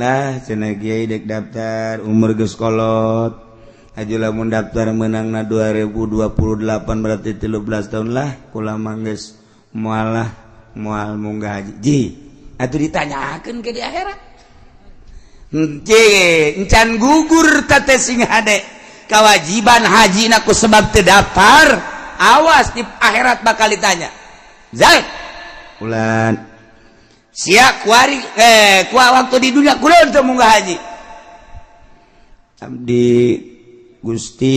Lah cenah kiai dek daftar umur geus kolot. Aju lamun daftar meunangna 2028 berarti 13 tahun lah kula mah geus moal lah moal munggah haji. Ji, atuh ditanyakeun ke di akhirat. Henteu encan gugur teh sing hade kewajiban haji na ku sebab teu daftar, awas di akhirat bakal ditanya. Zaid ulan sia kuari kuah waktu di dunia kunaon teu munggah haji. Abdi Gusti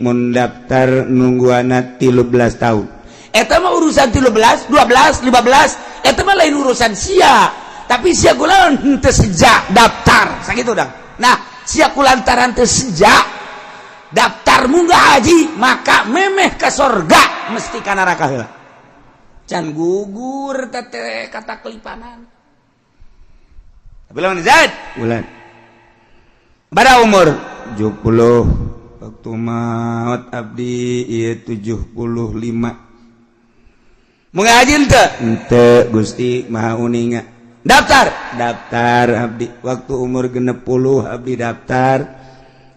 mun daftar nungguana 13 tahun. Eta mah urusan 13, 12, 15, eta mah lain urusan sia. Tapi sia kunaon teu sejak daftar, sakitu dang. Nah, sia kulantaran teu sejak daftar munggah haji, maka memeh ke sorga mesti ka neraka heula. Can gugur teh kata kelipanan. Tapi lamun Zaid ulan bara umur 70 waktu maut abdi ieu 75 munggah haji henteu? Henteu Gusti Maha Uninga. Daftar? Daftar abdi waktu umur 60 abdi daftar.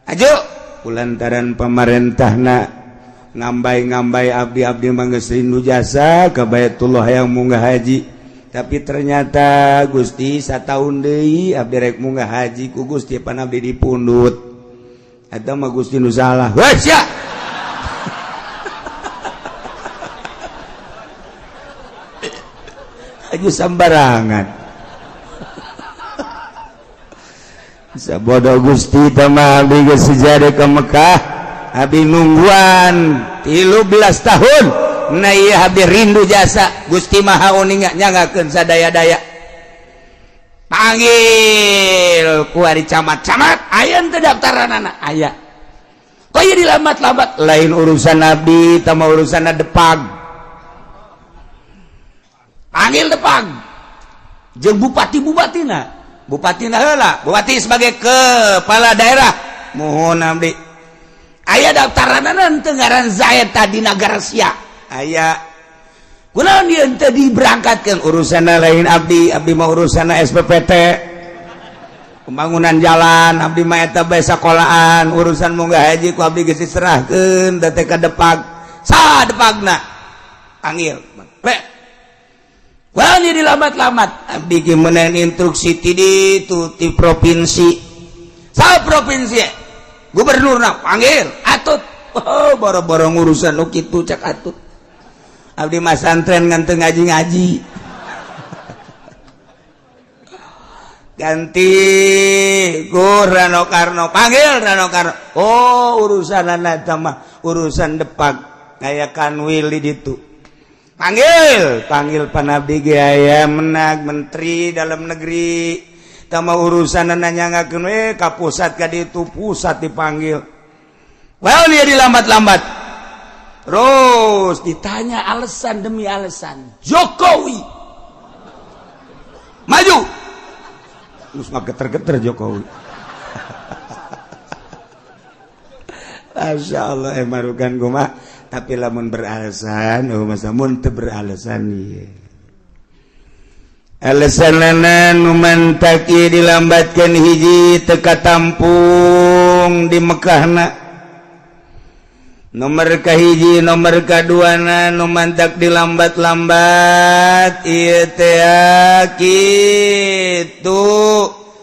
Aju kulantaran pemerintahna ngambay-ngambay abdi-abdi mah geus rindu jasa ka Baitullah yang munggah haji, tapi ternyata Gusti satahun deui abdi rek munggah haji ku Gusti pan abdi dipundut. Eta mah Gusti nu salah. Weh sia. Aju sambarangan. Bisa bodoh Gusti teh mah abdi geus sejarah ke Mekah. Abdi nungguan 13 tahun. Nah ieu abdi rindu jasa Gusti Maha Uninga nyangakeun sadaya-daya. Panggil kuari camat-camat, aya teu daftaranana? Aya. Kok ieu dilambat-lambat? Lain urusan abdi, tah mah urusan Depag. Panggil Depag. Jeung bupati-bupatina. Bupatina heula, bupati sebagai kepala daerah. Mohon abdi. Aya daftaranana teu ngaran Zaid tadi nagara sia. Aya. Kunaon ieu teu diberangkatkeun? Urusanna lain abdi, abdi mah urusanna SPPT. Pembangunan jalan, abdi mah eta bae sakolaan, urusan munggah haji ku abdi geus diserahkeun teh ka Depag. Saha Depagna? Panggil. Pe. Kunaon ieu dilambat-lambat? Abdi ge meunang instruksi ti ditu ti provinsi. Saha provinsi? Gubernurna panggil, atut. Oh, boro-boro ngurusan nu kitu cak atut. Abdi mah santren ngan teu ngaji-ngaji. Ganti ku Rano Karno, panggil Rano Karno. Oh, urusanana eta mah urusan Depag aya kanwil di ditu. Panggil, panggil panabdi ge aya menag menteri dalam negeri. Tama urusan nyangakeun we ka pusat ka ditu, pusat dipanggil. Well, dia dilambat-lambat. Terus ditanya alasan demi alasan. Jokowi maju. Terus geter-geter Jokowi. Masya Allah emarukan gua tapi lamun beralasan, oh masa mun teu beralasan ieu. Alasanana nu mantak ieu dilambatkeun hiji teu katampung di Mekahna. Nomor kahiji, nomor kaduana nu mantak dilambat-lambat ieu teh kitu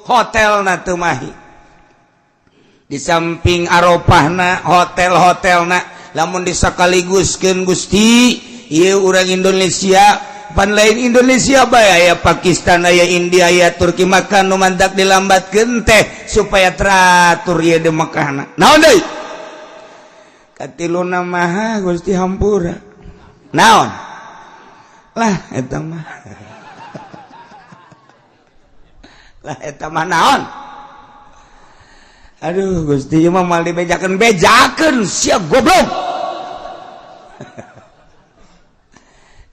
hotelna teu mahi. Di samping Arafahna hotel-hotelna lamun disakaliguskeun Gusti ieu urang Indonesia pan lain Indonesia bae aya Pakistan aya India aya Turki maka nu mantak dilambatkeun teh supaya teratur ieu di Mekahna. Naon deui? Katiluna maha Gusti hampura. Naon? Lah eta mah. Lah eta mah naon? Aduh Gusti ieu mah moal dibejakeun bejakeun sia goblok.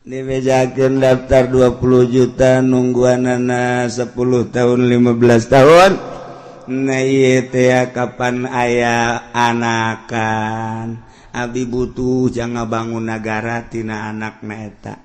Dibejakeun daftar 20 juta nungguanana 10 tahun 15 tahun. Nah ieu teh kapan aya anakan. Abi butuh jangan bangun nagara tina anakna eta.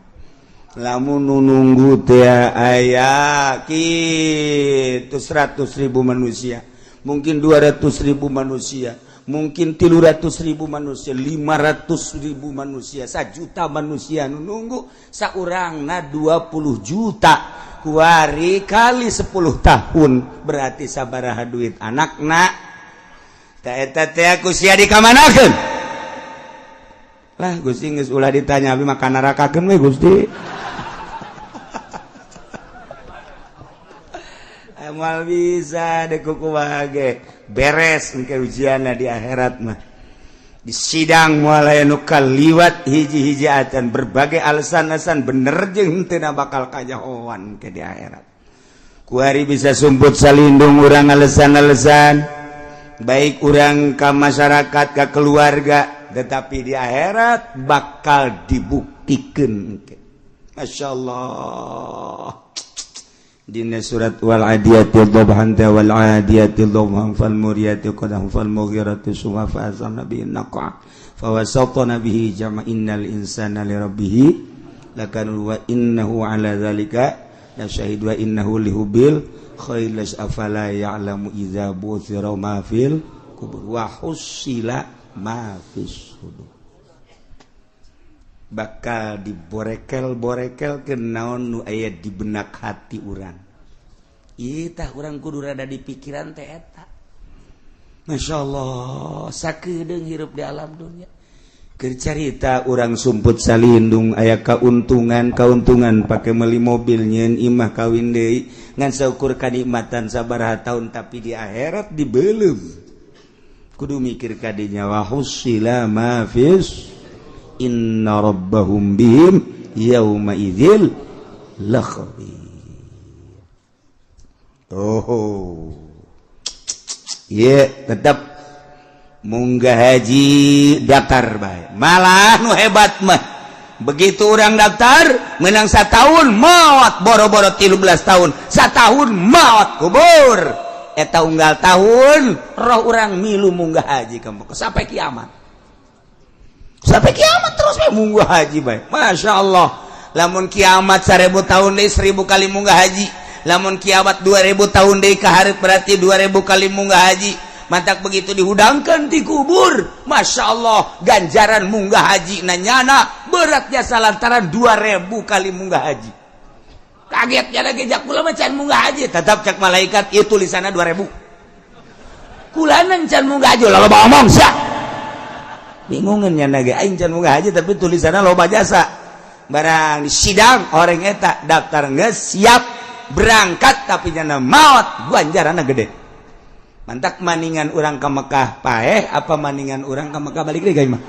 Lamun nu nunggu teh aya kitu 100.000 manusia, mungkin 200.000 manusia, mungkin 300.000 manusia, 500.000 manusia, 1 juta manusia nu nunggu, saurangna 20 juta. Kuari kali 10 tahun berarti sabaraha duit anakna. Ta eta teh ku sia dikamanakeun? Lah Gusti geus ulah ditanya abi mah kanarakakeun we Gusti. Amal bisa deh kukumaha ge beres engke ujianna di akhirat mah. Di sidang moal aya nu kaliwat hiji-hiji acan berbagai alasan-alasan bener jeung henteu bakal kajahoan ke di akhirat. Kuari bisa sumput salindung urang alasan-alasan baik urang ka masyarakat ka keluarga, tetapi di akhirat bakal dibuktikan. Masya Allah. Dina surat wal adiyati dhabhan wal adiyati dhabhan fal muriyati qadhan fal mughirati subha fa azamna bihi naqa fa wasatna bihi jama innal insana li rabbih lakanu wa innahu ala dzalika la syahid wa innahu lihubil khair afala ya'lamu idza buthira ma fil kubur wa husila ma fis sudur. Bakal diborekel-borekel ke naon nu aya di benak hati urang. Ieu tah urang kudu rada di pikiran teh eta. Masya Allah, sakedeung hirup di alam dunia. Keur carita urang sumput salindung aya kauntungan-kauntungan pake meuli mobil nyieun imah kawin deui ngan saukur kanikmatan sabaraha tahun, tapi di akhirat dibeuleum. Kudu mikir kadinya wa husila ma fis inna rabbahum bihim yauma idzil lakhabir. Oh ye, tetap munggah haji daftar bae. Malah nu hebat mah begitu orang daftar menang setahun maot, boro-boro 13 tahun, setahun maot kubur. Eta unggal tahun roh orang milu munggah haji kamu sampai kiamat. Sampai kiamat terus we munggah haji bae. Masya Allah. Lamun kiamat 1000 tahun deui 1000 kali munggah haji. Lamun kiamat 2000 tahun deui ka hareup berarti 2000 kali munggah haji. Mantak begitu dihudangkan di kubur, Masya Allah, ganjaran munggah haji nanyana beratnya salantaran 2000 kali munggah haji. Kagetnya lagi jak kula mah can munggah haji, tetap cak malaikat ieu tulisanna 2000. Kulanan can munggah haji loba omong sia. Bingungan nyana ge aing can munggah haji tapi tulisanna loba jasa. Barang di sidang orang eta daftar geus siap berangkat tapi nyana maot, ganjaranna gede. Mantak maningan urang ke Mekah paeh apa maningan urang ke Mekah balik deui mah.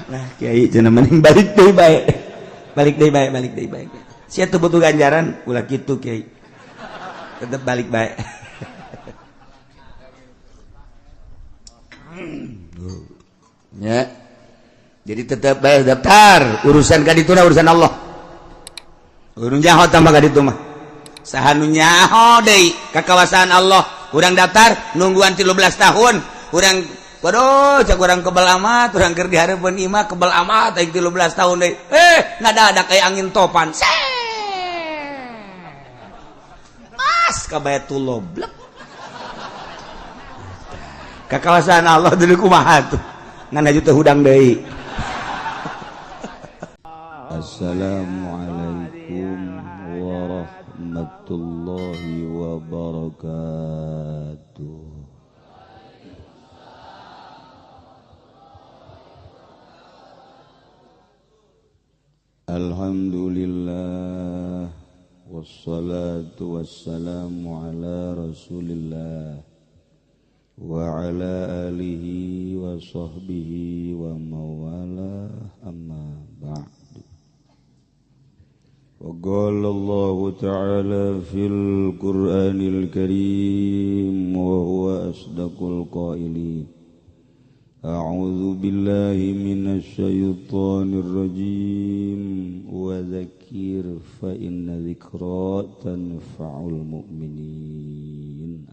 Nah kiai cenah mending balik deui bae. Balik deui bae, balik deui bae. Sia teu butuh ganjaran ulah kitu kiai. Tetep balik bae. Ya. Jadi tetap bae daftar, urusan ka dituna urusan Allah. Urun nyaho tambah ka ditu mah. Saha nu nyaho deui ka kawasaan Allah. Urang daftar nungguan 13 tahun. Urang waduh cak urang kebel amat, urang keur di hareupeun imah kebel amat aing 13 tahun deui. Ngadadak aya angin topan. Pas ka Baitullah blek. Ka kawasaan Allah deui kumaha tuh. Ngan aju teu hudang deui. Assalamualaikum warahmatullahi wabarakatuh. Alhamdulillah wassalatu wassalamu ala Rasulillah wa ala alihi wa sahbihi wa mawala, amma ba'du. Wa qala Allah ta'ala fil Qur'anil Karim wa huwa asdaqul qailin. A'udzu billahi minasy syaithanir rajim wa dzakir fa inna dzikra tanfa'ul mu'minin.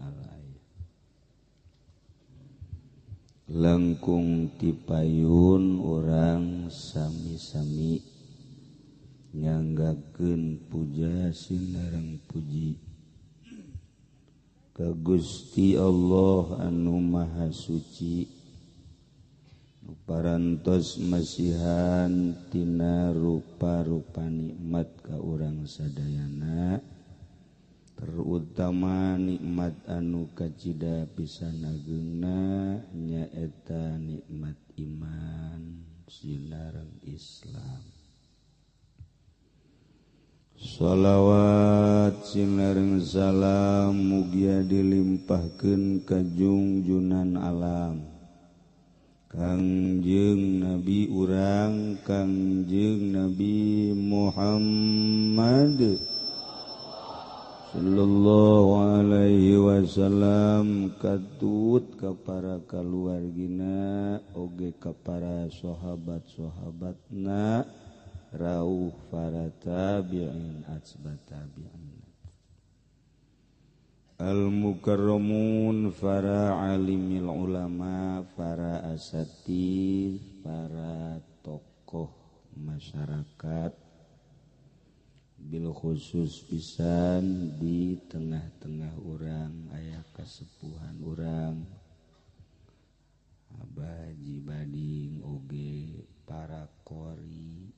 Langkung tipayun urang sami-sami nyanggakeun puja sinareng puji ka Gusti Allah anu Maha Suci nu parantos masihan tina rupa-rupa nikmat ka urang sadayana, terutama nikmat anu kacida pisan ageungna nyaeta nikmat iman sinareng Islam. Shalawat sinareng salam mugia dilimpahkeun ka jungjunan alam Kangjeng Nabi urang Kangjeng Nabi Muhammad sallallahu alaihi wasallam, katut ka para kaluargina oge ka para sahabat-sahabatna, rauh para tabi'in atsba tabi'in, al mukarramun, para alimil ulama, para asatid, para tokoh masyarakat, bil khusus pisan di tengah-tengah urang aya kasepuhan urang Abah Haji Bading oge para qori,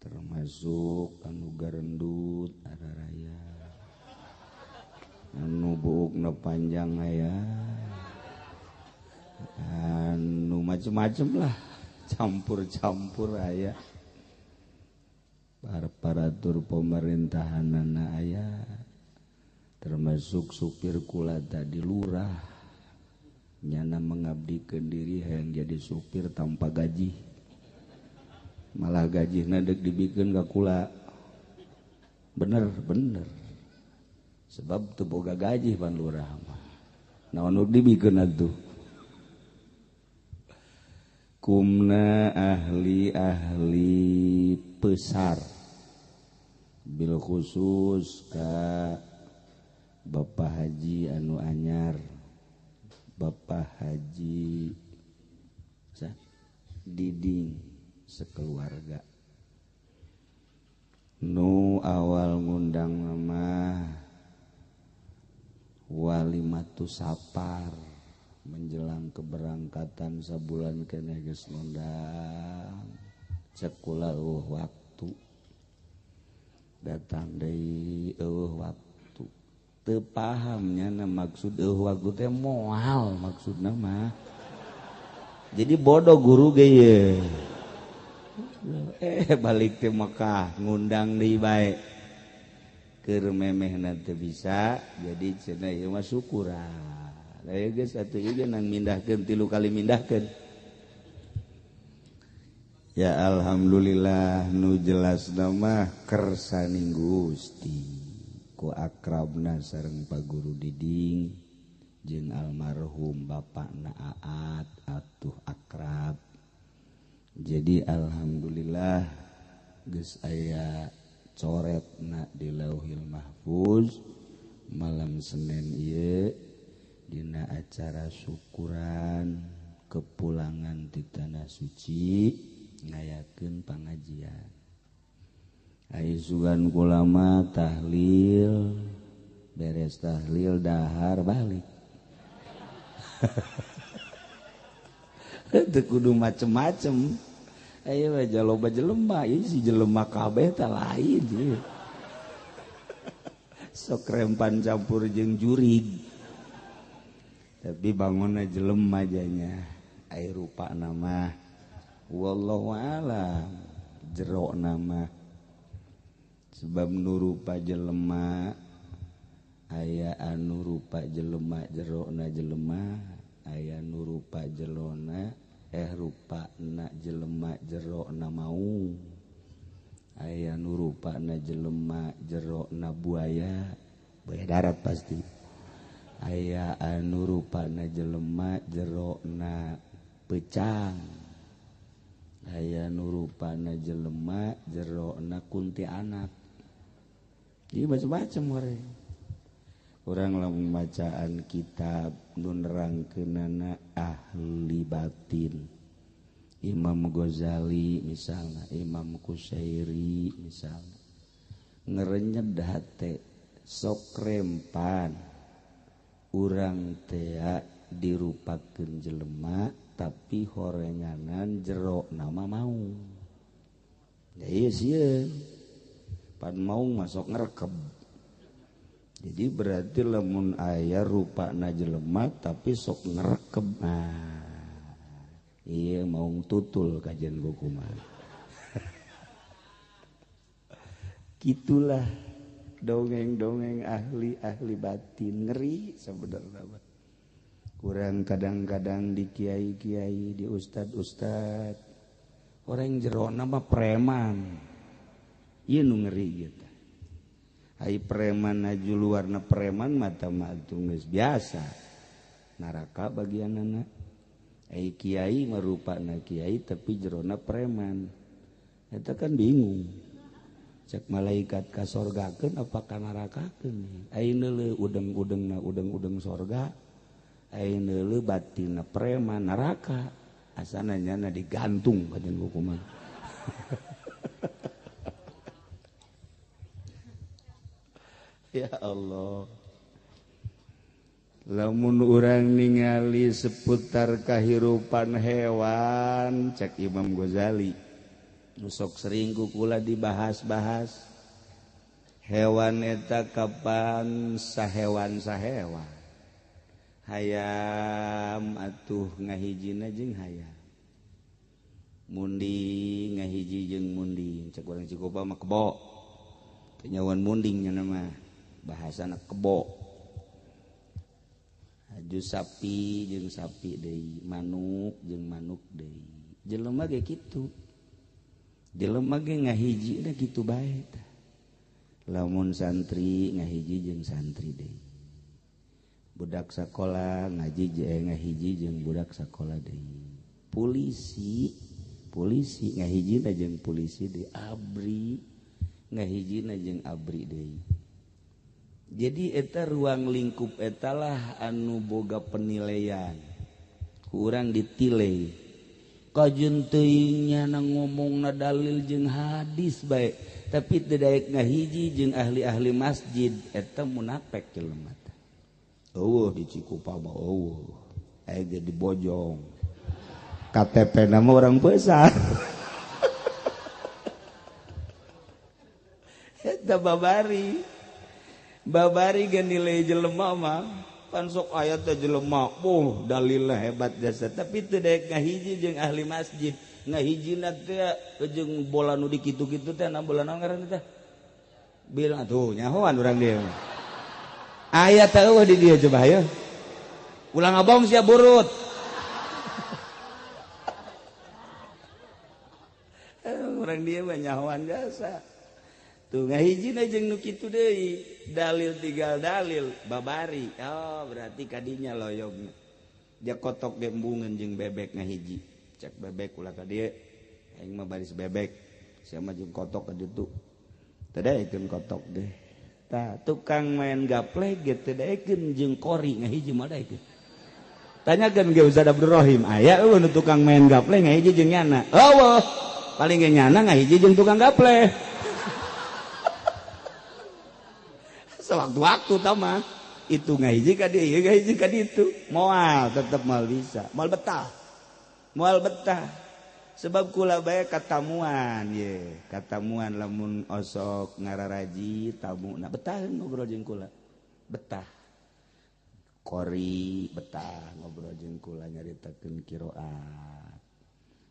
termasuk anu garendut araraya, anu buukna panjang aya, anu macem-macem lah, campur-campur aya, aparatur pemerintahanana aya, termasuk supir kula tadi lurah nyana mengabdikeun diri hayang jadi supir tanpa gaji, malah gajina deuk dibikeun ka kula. Bener bener, sebab teu boga gaji pan lurah mah, naon nu dibikeun atuh. Kumna ahli-ahli pesar bil khusus ka Bapak Haji anu anyar, Bapak Haji Diding sekeluarga, nu awal ngundang mah walimatu sapar menjelang keberangkatan sabulan keneh geus ngundang, cek kula eueuh waktu datang deui eueuh waktu, teu paham nya maksud eueuh waktu teh moal maksudna mah, jadi bodoh guru ge ye. Balik teh Mekah ngundang deui bae keur memehna teu bisa, jadi cenah ieu mah syukuran. Aya geus atuh ieu nang mindahkeun 3 kali mindahkeun. Ya alhamdulillah nu jelasna mah kersaning Gusti ku akrabna sareng Pak Guru Diding jeung almarhum bapakna Aat atuh akrab. Jadi alhamdulillah geus aya coretna di Lauhil Mahfuz malam Senin ieu dina acara syukuran kepulangan di tanah suci ngayakeun pangajian. Ai sugan kulama tahlil, beres tahlil dahar balik. Teu kudu macem-macem. Ayo aja loba jelema, ieu si jelema kabeh teh lain ieu. Sok rempan campur jeung jurig. Tapi bangunna jelema janya, ai rupa nama wallahu alam jero nama. Sebab nu rupa jelema aya anu rupa jelema jerona jelema, aya nu rupa jelona rupa na jelema jerona mau, aya nu rupa na jelema jerona buaya, buaya darat pasti, aya anu rupa na jelema jerona pecang, aya nu rupa na jelema jerona kuntianak. Jadi macam-macam orang. Urang lamun bacaan kitab nu nerangkeunana ahli batin, Imam Ghazali misalnya, Imam Kusyairi misalnya, ngerenyed hate sok rempan urang tea dirupakeun jelema tapi horenganan jero nama mau. Ya iya sieun pan mau masuk ngerekeb. Jadi berarti lamun aya rupana jelema tapi sok ngerekeb. Nah, iya mau tutul kajian buku mah. Gitulah dongeng-dongeng ahli-ahli batin, ngeri sebenarnya. Kurang kadang-kadang di kiai-kiai, di ustad-ustad, orang jerona mah preman. Ieu nu ngeri gitu. Ai preman aju luarna preman mata mah geus biasa. Neraka bagianana. Ai kiai marupana kiai tapi jerona preman. Eta kan bingung. Cek malaikat ka sorgakeun apa ka nerakakeun? Ai neuleuh udeng-udengna udeng-udeng sorga. Ai neuleuh batinna preman neraka. Asana nyana digantung kajen hukuman. Ya Allah, lamun urang ningali seputar kahirupan hewan, cek Imam Ghazali nu sok sering ku kula dibahas-bahas, hewan eta kapan sahewan-sahewan, hayam atuh ngahijina jeung hayam, munding ngahiji jeung munding, cek urang Cikupa mah kebo, kenyawan munding nya mah bahasana kebo. Aju sapi jeung sapi deui, manuk jeung manuk deui. Jelema ge kitu. Jelema ge ngahiji da kitu bae tah. Lamun santri ngahiji jeung santri deui. Budak sakola ngaji jeung ngahiji jeung budak sakola deui. Polisi, polisi ngahijina jeung polisi deui, abri ngahijina jeung abri deui. Jadi eta ruang lingkup etalah anu boga penilaian. Kurang ditilai. Kajeun teuing nyana ngomongna dalil jeung hadis bae, tapi teu daek ngahiji jeung ahli-ahli masjid eta munafik jelema teh. Eueuh di Cikupa mah eueuh. Aya ge di Bojong. KTP na mah urang besar. Eta babari. Babari ge nilai jelema mah pan sok aya teh jelema, oh dalilna hebat jasa, tapi teu daek ngahiji jeung ahli masjid. Ngahijina teh jeung bola nu dikitu-kitu teh na bola naon ngaranna teh? Bilang tuh nyahoan urang dieu. Aya teh eueuh di dieu coba hayo. Ulah ngabong sia burut. Urang dieu mah nyahoan jasa. Tuh ngahijina jeung nu kitu deui, dalil tinggal dalil babari. Oh, berarti kadinya loyogna. Dia kotok gembungan jeung bebek ngahiji. Cek bebek ulah ka dieu. Aing mah baris bebek. Sia mah jeung kotok ka ditu. Teu daekeun kotok deh. Tah, tukang main gaplek ge teu daekeun jeung kori ngahiji mah daekeun. Tanyakeun ge Ustaz Abdul Rohim, aya eueuh nu tukang main gaplek ngahiji jeung nyana. Eueuh, paling ge nyana ngahiji jeung tukang gaplek. Sewaktu-waktu tama itu ngahiji ka dieu, ieu ngahiji ka ditu, moal tetep moal bisa, moal betah, moal betah. Sebab kula bae katamuan ye, katamuan lamun osok ngararaji tamu na betaheun ngobrol jeung kula, betah. Kori betah ngobrol jeung kula nyaritakeun qiraat.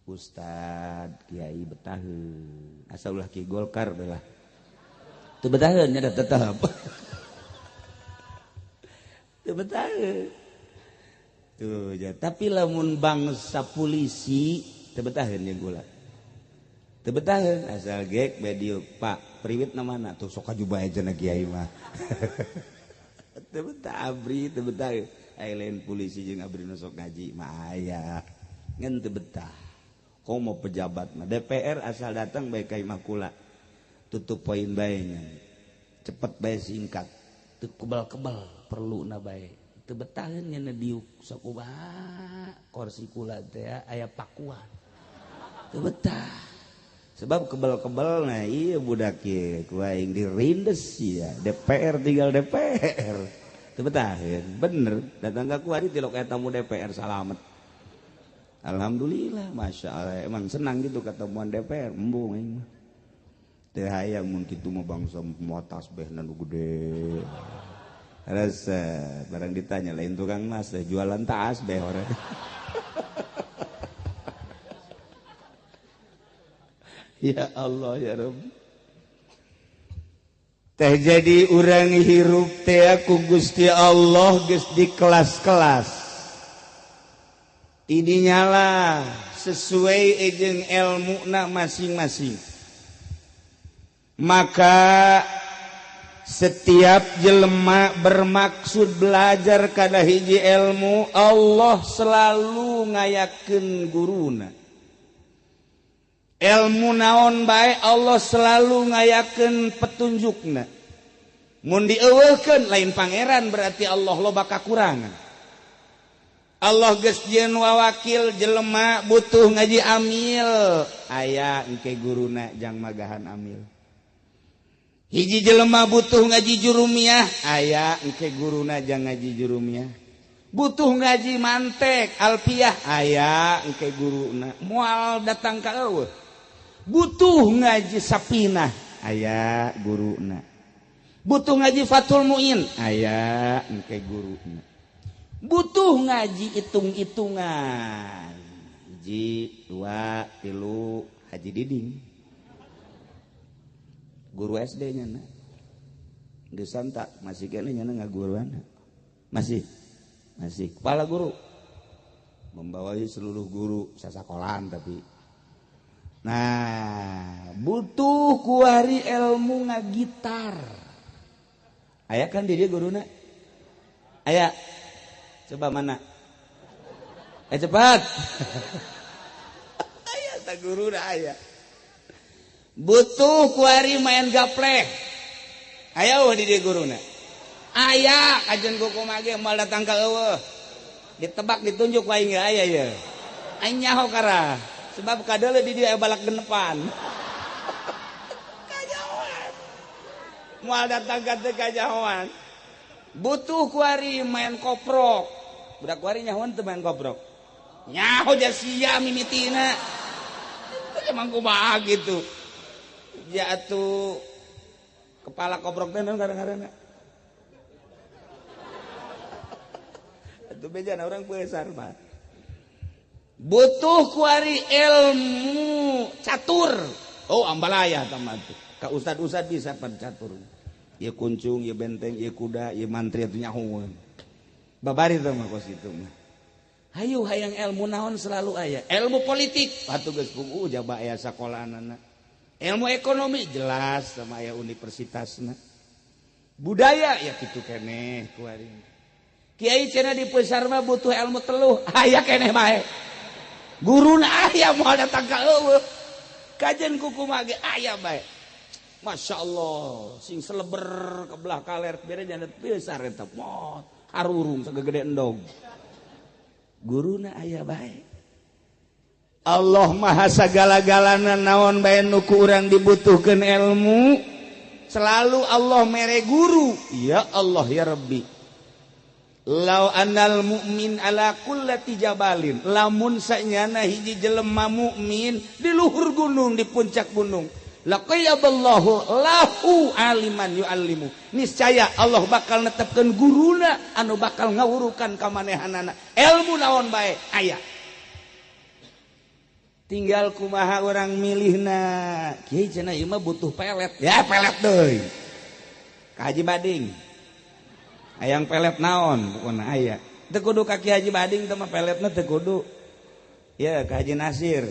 Ustad kiai betaheun, asal ulah ki Golkar bae lah. Teu betaheun nya tetep. Teu betaheun. Tuh ya, tapi lamun bangsa polisi teu betaheun jeung kula. Teu betaheun asal gek bae dieu, Pak, priwit na mana? Tuh sok aju bae cenah kiai mah. Teu betah abri, teu betah. Ai lain polisi jeung abri nu sok ngaji mah aya. Ngan teu betah. Komo pejabat mah DPR asal datang bae ka imah kula. Tutup poin bae nya. Cepet bae singkat. Teu kebal-kebal perlu na bae. Teu betaheun nya diuk sakumaha kursi kula teh aya pakuan. Teu betah. Sebab kebal-kebal nah iya budak ieu ku aing dirindes ya. DPR tinggal DPR. Teu betaheun. Bener datang ka kuari tilok eta tamu DPR salamet. Alhamdulillah, masya Allah, emang senang gitu ketemuan DPR, embung aing mah. Teu hayang mun kitu mah bangsa moal tasbehna nu gede. Rasa barang ditanya lain tukang mas teh jualan tasbeh orang. Ya Allah ya Rabb. Teh jadi urang hirup teh ku Gusti Allah geus di kelas-kelas. Ini nyala sesuai jeung ilmuna masing-masing. Maka setiap jelema bermaksud belajar kana hiji ilmu, Allah selalu ngayakeun guruna. Ilmu naon bae Allah selalu ngayakeun petunjukna. Mun dieuweuhkeun lain pangeran berarti Allah loba kakurangan. Allah geus jieun wawakil jelema butuh ngaji amil, aya engke guruna jang magahan amil. Hiji jelema butuh ngaji jurumiyah, aya engke guruna jang ngaji jurumiyah. Butuh ngaji mantek alfiah, aya engke guruna moal datang ka eueuh. Butuh ngaji sapinah, aya guruna. Butuh ngaji Fathul Muin, aya engke guruna. Butuh ngaji hitung-hitungan, hiji dua tilu Haji Diding guru SD nya na geus tak masih kene nya ngaguruan masih masih kepala guru membawahi seluruh guru sasakolaan. Tapi nah butuh kuari ilmu ngagitar, aya kan di dia guruna, aya. Coba mana? Cepat. Aya ta guru dah aya. Butuh kuari main gapleh. Aya eueuh di dieu guruna. Aya kajen kumaha ge moal datang ka eueuh. Ditebak ditunjuk wae ge aya ye. Aing nyaho kara. Sebab kadeuleu di dieu aya balak genepan. Kajahoan. Moal datang ka teu kajahoan. Butuh kuari main koprok. Budak kuari nyahoan teu main koprok. Nyaho ja sia mimitina. Itu emang kumaha gitu. Ja atuh kepala koprok teh naon kadang-kadang. Atuh bejana urang besar mah. Butuh kuari ilmu catur. Oh ambalaya tah mah tuh. Ka ustad-ustad bisa pan catur. Ieu kuncung, ieu benteng, ieu kuda, ieu mantri atuh nyahoeun. Babari teh mah kos kitu mah. Hayu hayang ilmu naon selalu aya. Ilmu politik atuh geus puguh jaba aya sakolahanana. Ilmu ekonomi jelas sama aya universitasna. Budaya ya kitu keneh kuari. Kiai cenah di Pesar mah butuh ilmu teluh, aya keneh bae. Guruna aya moal datang ka eueuh. Kajen kukumaha ge aya bae. Masya Allah, sing seleber ke belah kaler, biar jangan besar eta mot, harurung segede endog. Guruna aya bae. Allah maha sagala-galana naon bae nu ku urang dibutuhkeun ilmu, selalu Allah mere guru. Ya Allah ya Rabbi. Lau anal mu'min ala kullati jabalin, lamun sanyana hiji jelema mukmin di luhur gunung, di puncak gunung. Laqayyadallahu lahu aliman yu'allimu. Niscaya Allah bakal netepkeun guruna anu bakal ngawurukan ka manehanana. Ilmu naon bae aya. Tinggal kumaha urang milihna. Kiai cenah ieu mah butuh pelet. Ya pelet deui. Ka Haji Bading. Hayang pelet naon pokona aya. Teu kudu ka Ki Haji Bading teh mah peletna teu kudu. Ya ka Haji Nasir.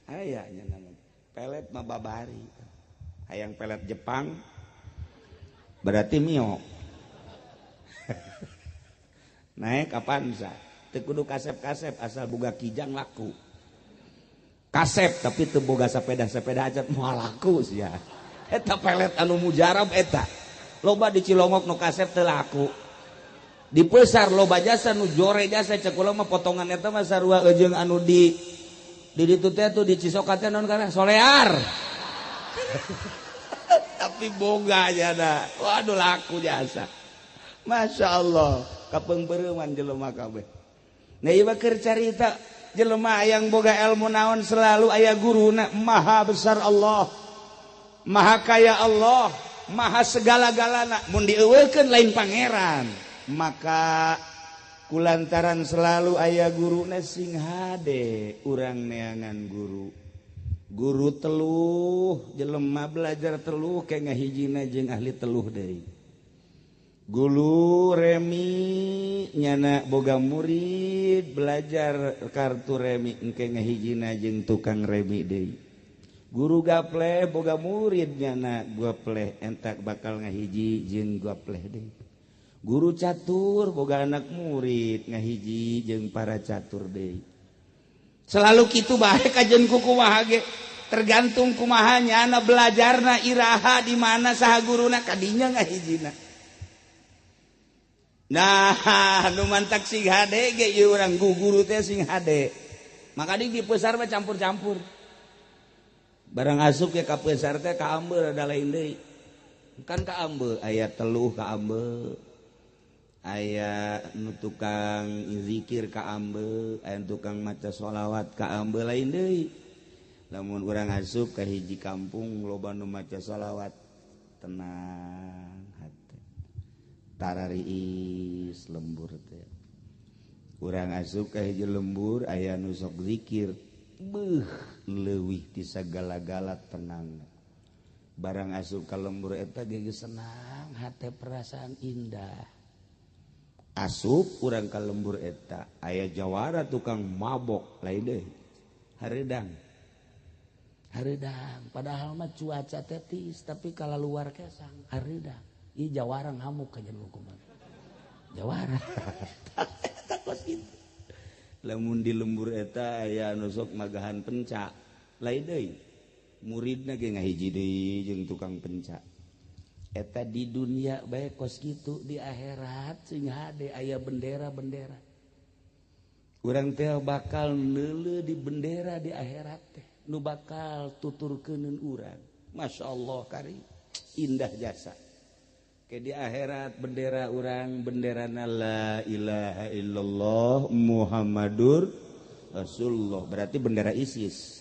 Aya nya nama. Pelet mah babari. Hayang pelet Jepang berarti Mio. Naik Avanza. Teu kudu kasep-kasep asal boga kijang laku. Kasep tapi teu boga sepeda-sepeda aja moal laku sia. Eta pelet anu mujarab eta. Loba di Cilongok nu kasep teu laku. Di Pesar loba jasa nu jore jasa, cek kula mah potongan eta mah sarua jeung anu di ditu teh tuh di Cisoka teh naon kana solear. Tapi boga jana. Waduh, laku jasa. Masya Allah, kapeungpeureman jelema kabeh. Nah, ieu mah keur carita jelema yang boga ilmu naon selalu aya guruna. Maha besar Allah, maha kaya Allah, maha segala-galana. Mun dieuweukeun lain pangeran. Maka kulantaran selalu aya guruna, sing hade urang neangan guru. Guru teluh, jelema belajar teluh kayak ngahijina jeung ahli teluh deui. Guru remi nyana boga murid belajar kartu remi, engke ngahijina jeung tukang remi deui. Guru gapleh boga murid, nyana gapleh entak bakal ngahiji jeung gapleh deui. Guru catur boga anak murid, ngahiji jeung para catur deui. Selalu kitu bae kajen ku kumaha ge, tergantung kumaha nyana belajarna, iraha, di mana, saha guruna, kadinya ngahijina. Nah, nu mantak sing hade ge ieu urang guru teh sing hade. Maka di Pesar mah campur-campur. Barang asup ke ka Pesar teh kaambeu ada lain deui. Kan kaambeu aya teluh, kaambeu aya nu tukang zikir, kaambeu aya tukang maca sholawat, kaambeu lain deui. Lamun urang asup ka hiji kampung loba nu maca sholawat, tenang hati, tarariis lembur teh. Urang asup ka hiji lembur aya nu sok zikir, beuh, leuwih ti sagala-gala tenang. Barang asup ka lembur eta ge senang hate, perasaan indah. Asup urang ka lembur eta aya jawara tukang mabok, lain deui, hareudang hareudang, padahal mah cuaca tetis, tapi kalau luar kesang hareudang. Ih, jawara ngamuk kajian hukuman jawara takut gitu. Lamun di lembur eta aya anu sok magahan pencak, lain deui, muridna ge ngahiji deui jeung tukang pencak eta. Di dunia bae kos kitu, di akhirat sing hade aya bendera-bendera. Urang teh bakal neuleuh di bendera di akhirat teh nu bakal tuturkeuneun urang. Masya Allah, kari indah jasa ke di akhirat bendera urang, benderana la ilaha illallah Muhammadur Rasulullah, berarti bendera ISIS.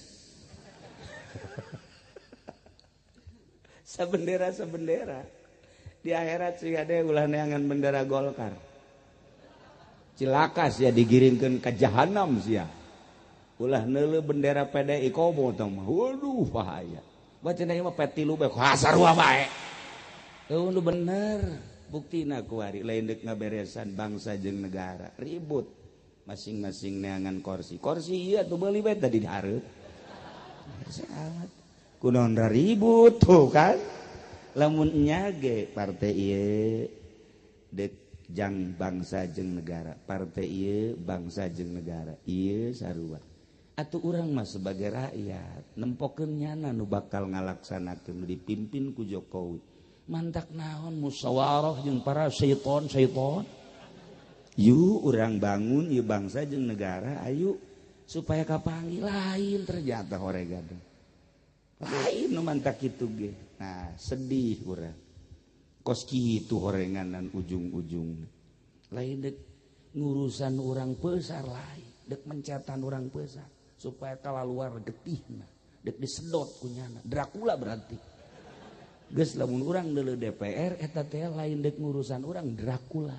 Sabendera sabendera di akhirat sih ada. Ulah neangan bendera Golkar, cilaka sia, digiringkeun ka jahanam sia. Ulah neuleuh bendera PDI, komo tong mah, waduh, bahaya. Baca ieu mah P3 bae, sarua bae. Eueuh, nu bener buktina kuari lain deuk ngaberesan bangsa jeung negara, ribut masing-masing neangan kursi. Kursi ieu tuh beuli bae tadi dihareup. Amat kunaon ribut tuh kan. Lamun nyage partai ieu dek jang bangsa jeung negara, partai ieu bangsa jeung negara, ieu sarua. Atuh urang mah sebagai rakyat nempokeun nyana nu bakal ngalaksanakeun, dipimpin ku Jokowi. Mantak naon musyawarah jeung para syaiton syaiton? Yuk urang bangun ieu bangsa jeung negara, ayo supaya kapanggih. Lain, ternyata horegan lain nu mantak kitu ge. Nah, sedih urang kos kitu horenganan, ujung-ujung lain dek ngurusan urang Pesar, lain dek mencetan urang Pesar supaya luar getihna dek disedot kunyana Dracula. Berarti geus lamun urang deuleu DPR eta teh lain dek ngurusan urang, Dracula.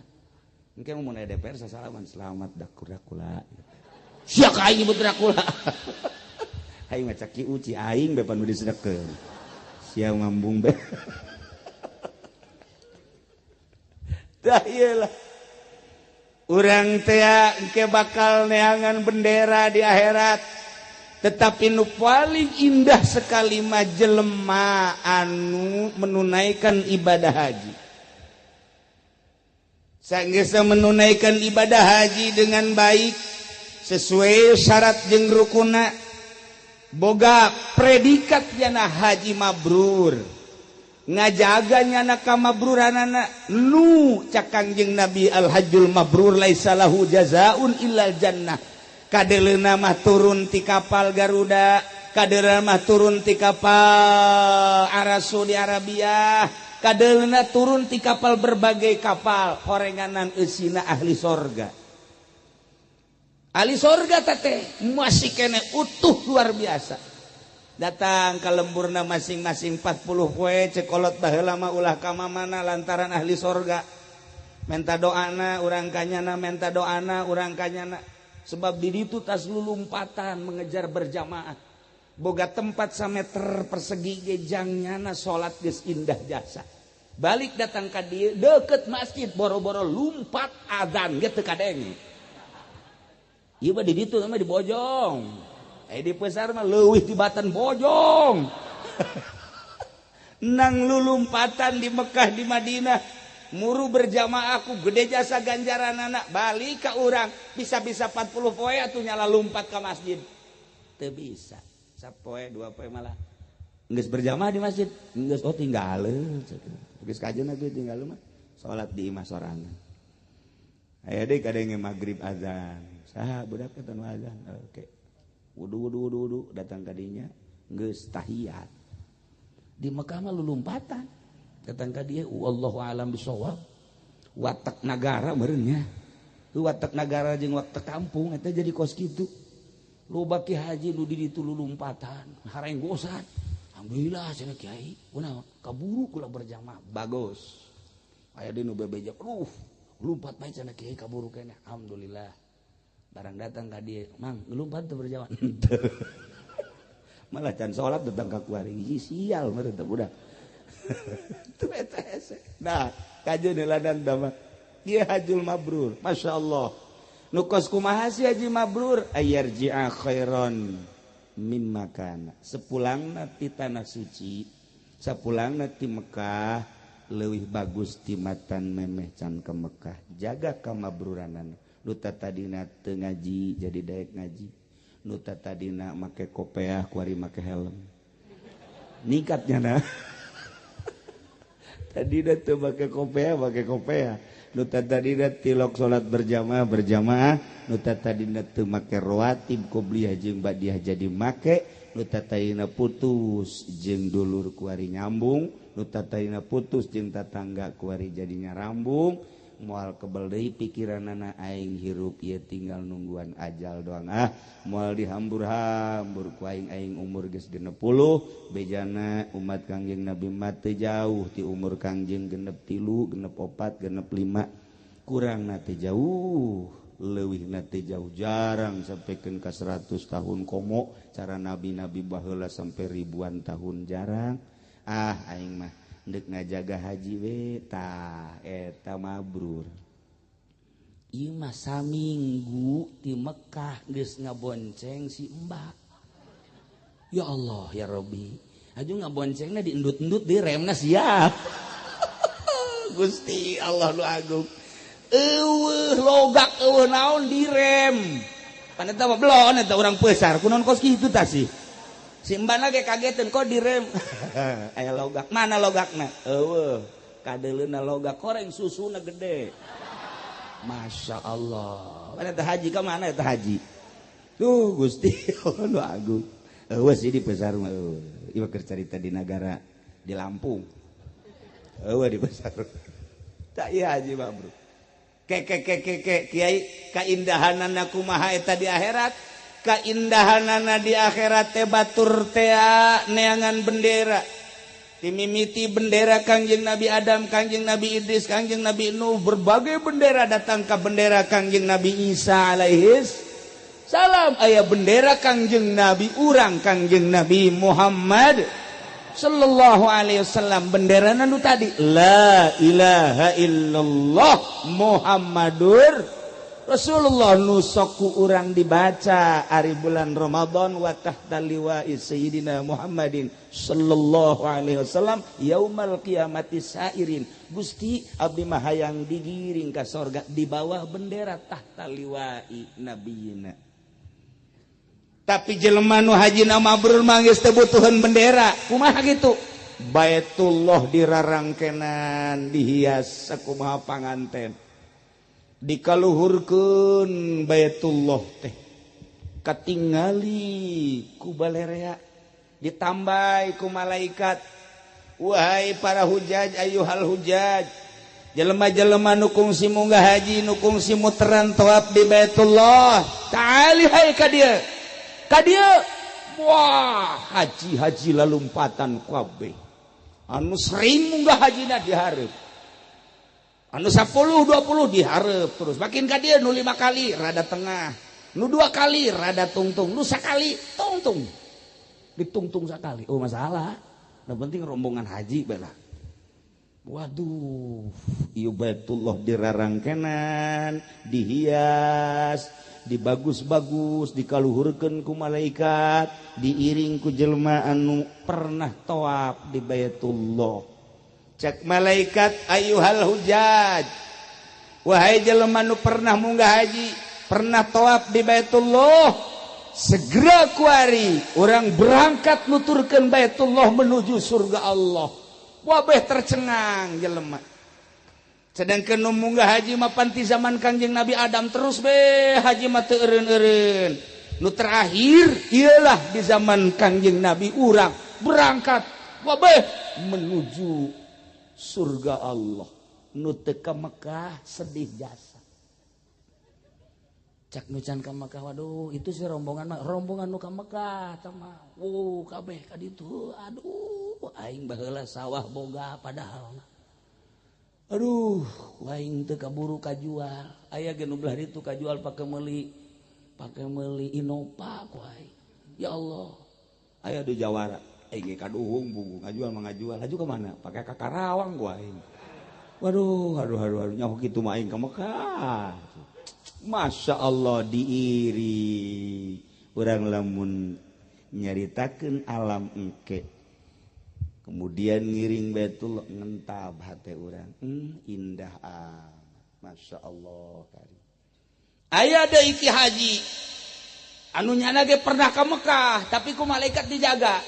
Engke mun aya DPR sasalaman, "Selamat Dracula." Sia ka aing nyebut Dracula. Aing mah caki uci aing be pan nu disedekeun. Sia ngambung be. Tah ieu lah. Urang teh engke bakal neangan bendera di akhirat. Tetapi nu paling indah sekali mah jelema anu menunaikan ibadah haji. Sanggeus menunaikan ibadah haji dengan baik sesuai syarat jeung rukuna, boga predikat jana haji mabrur. Ngajaga nyana kamabruranana nu cak Kangjeng Nabi, al hajjul mabrur laisa lahu jazaun illal jannah. Kadeleuna mah turun ti kapal Garuda, kadeleuna mah turun ti kapal Arab Saudi Arabia, kadeleuna turun ti kapal, berbagai kapal, horenganan eusina ahli sorga. Ahli sorga teh masih kene utuh, luar biasa. Datang ke lemburna masing-masing 40 poe. Cek kolot baheula mah ulah ka mana, lantaran ahli sorga menta doana urang kanyana, menta doana urang kanyana, sebab di ditu tas lulumpatan mengejar berjamaah. Boga tempat sameter persegi ge jangnyana salat geus indah jasa. Balik datang ka dieu, deket masjid, boro-boro lumpat, adzan ge teu kadenge. Ieu mah di ditu mah di Bojong, eh, di Pasar mah leuwih tibatan Bojong. Nang lulumpatan di Mekah, di Madinah, muru berjamaah ku gede jasa ganjaran anak. Balik ke urang bisa-bisa 40 poe atuh nyala lumpat ke masjid teu bisa. Sapoe dua poe malah geus berjamaah di masjid geus, oh, tinggal geus kajeun atuh, tinggal mah salat di imah sorangan. Aya deui kadenge maghrib azan, saha budak eta nu azan? Oke, wudu, wudu, wudu, wudu, datang ka dinya geus tahiyat. Di Mekah mah lulumpatan datang ka dia. Wallahu alam bisawab, watak nagara meureun nya, watak nagara jeung watak kampung eta jadi kos kitu. Loba ki haji nu di ditu lulumpatan harenggosan. Alhamdulillah cenah kiai, kunaon? Kaburu kula berjamaah. Bagus. Aya deui nu bebeja, aduh, lumpat bae cenah kiai, kaburu keneh. Alhamdulillah. Barang datang ka dieu, "Mang, ngelumpat teu berjamaah?" Malah can salat datang ka kuari. Sial meureun teh budak. Teu eta hese. Nah, kajeun heula mah. Dia hajul mabrur. Masya Allah. Nu kos kumaha sih haji mabrur? Ayarji'a khairan mimma kana. Sepulangna ti tanah suci, sapulangna ti Mekah leuwih bagus timatan memeh can ke Mekah. Jaga kamabruranan. Nu tadina teu ngaji jadi daek ngaji, nu tadina make kopeah kuari make helm, ningkatnya. Nah, tadina teu make kopeah, make kopeah. Nu tadina tilok salat berjamaah, berjamaah. Nu tadina teu make rawatib qobliyah jeung badiah jadi make. Nu tadina putus jeung dulur kuari nyambung. Nu tadina putus jeung tatangga kuari jadinya rambung. Moal kebel deui pikiranana, aing hirup ieu tinggal nungguan ajal doang, ah, moal dihambur-hambur ku aing. Aing umur geus 60, bejana umat Kangjeng Nabi mah teu jauh ti umur Kangjeng, 63, 64, 65, kurang na teu jauh, leuwih na teu jauh. Jarang sampaikan ka 100 tahun, komo cara nabi-nabi baheula sampai ribuan tahun jarang. Ah, aing mah ndek ngajaga haji we. Tah, eta mabrur. Ieu mah saminggu di Mekah geus ngabonceng si Mbak. Ya Allah ya Rabbi, aju ngaboncengna diendut-endut, di remna siap. Gusti Allah nu agung, eueuh logak, eueuh naon, direm. Pan eta mah belon eta urang pesar, kunaon kos kitu tah sih? Si mbak lagi kagetin, kok direm? Aya logak. Mana logakna? Eueuh, kadeleuna logak koreng, susuna gede. Masya Allah. Mana eta haji, ka mana eta haji tuh? Gusti nu agung, eueuh sih di pasar mah eueuh. Ieu keur carita di nagara di Lampung, eueuh di pasar. Tak, iya, haji mah, bro. Ke ke ke ke ke kiai, kaindahanana kumaha eta di akhirat? Kaindahanana di akhirat teh batur tea neangan bendera. Timimiti bendera Kangjeng Nabi Adam, Kangjeng Nabi Idris, Kangjeng Nabi Nuh, berbagai bendera, datang ke bendera Kangjeng Nabi Isa alaihis salam. Aya bendera Kangjeng Nabi urang, Kangjeng Nabi Muhammad sallallahu alaihi wasallam. Bendera nu tadi, la ilaha illallah Muhammadur Rasulullah, nu sok ku urang dibaca ari bulan Ramadan, wa tahta liwa'i sayyidina Muhammadin sallallahu alaihi wasallam yaumal qiyamati sairin. Gusti, abdi mah hayang digiring ka sorga di bawah bendera tahta liwa'i nabiyina. Tapi jelema nu haji mabrur mah geus teu butuheun bendera. Kumaha kitu? Baitullah dirarangkenan dihias sakumaha panganten dikaluhurkeun Baitullah teh katingali ku balerea ditambai ku malaikat wahai para hujaj ayyuhal hujaj jelema-jelema nu kungsi munggah haji nu kungsi muteran tawaf di Baitullah ta'ali hai ka dieu ka dieu. Wah haji-haji lalumpatan kabeh anu sering munggah hajina dihareup anu 10 20 dihareup terus makin ka dieu nu 5 kali rada tengah nu 2 kali rada tungtung nu sakali tungtung ditungtung sakali oh masalah nu penting rombongan haji bae. Waduh, ieu Baitullah dirarangkenan, dihias, dibagus-bagus, dikaluhurkeun ku malaikat, diiring ku jelema anu pernah tawaf di Baitullah. Cek malaikat ayyuhal hujaj, wahai jelema anu pernah munggah haji, pernah tawaf di Baitullah, segera kuari urang berangkat nuturkeun Baitullah menuju surga Allah. Wabeh tercengang jelema. Sedangkan nu munggah haji mah panti zaman Kangjeng Nabi Adam terus be haji mah teu eureun-eureun. Nu terakhir ialah di zaman Kangjeng Nabi urang berangkat wabeh menuju surga Allah. Nu teu ka Mekah sedih jasa. Cak nu can ka Mekah waduh itu si rombongan mah rombongan nu ka Mekah tah mah. Wuh kabeh ka ditu aduh aing baheula sawah boga padahal aduh aing teu kaburu kajual aya ge nu belah ditu kajual pake meuli Innova ku aing ya Allah aya di Jawara aing ge kaduhung buku ngajual mah ngajual laju ka mana pake ka Karawang ku aing waduh aduh aduh aduh nyaho kitu mah aing ka Mekah. Masya Allah diiri urang lamun nyaritakeun alam engke kemudian ngiring Baitullah ngentab hate urang indah amat Masya Allah kari aya deui ki haji anu nyana ge pernah ka Mekah tapi ku malaikat dijaga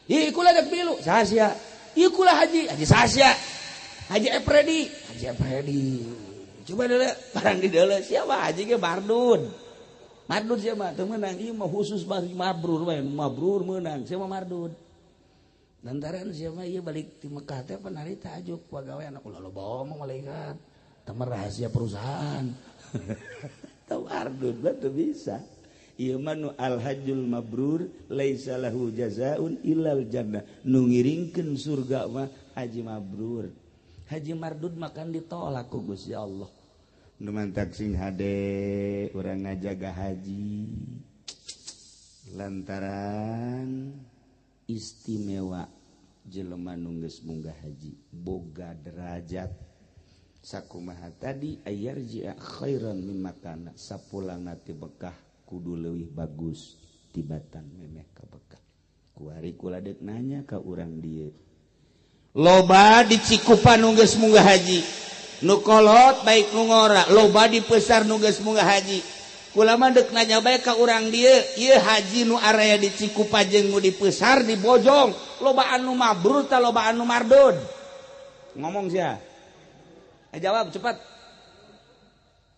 ieu kula dek milu saha sia ieu kula haji haji saha sia Haji Efredi Haji Efredi coba deuleu barang di deuleu siapa haji ge mardud mardud siapa teu meunang ieu mah khusus mabrur bae mabrur meunang siapa mardud lantaran siapa ieu balik ti Mekah teh panarita ajuk pagawe anak ulah loba omong malaikat teman rahasia perusahaan teu mardud teu bisa ieu mah nu al hajjul mabrur laisa lahu jazaun illal jannah nu ngiringkeun surga mah haji mabrur haji mardud makan ditolak ku Gusti Allah. Nu mantak sing hade urang ngajaga haji lantaran istimewa jelema nu geus munggah haji boga derajat sakumaha tadi ayarji'a khairan mimma kana sapulangna ti Mekah kudu leuwih bagus tibatan memeh ka Mekah. Kuari kula deuk nanya ka urang dieu loba di Cikupa nu geus munggah haji nu kolot baik nu ngora loba di Pesar nu geus munggah haji kula mah deuk nanya bae ka urang dieu ieu haji nu araya di Cikupa jeung nu di Pesar di Bojong loba anu mabrur ta loba anu mardud ngomong sia jawab cepat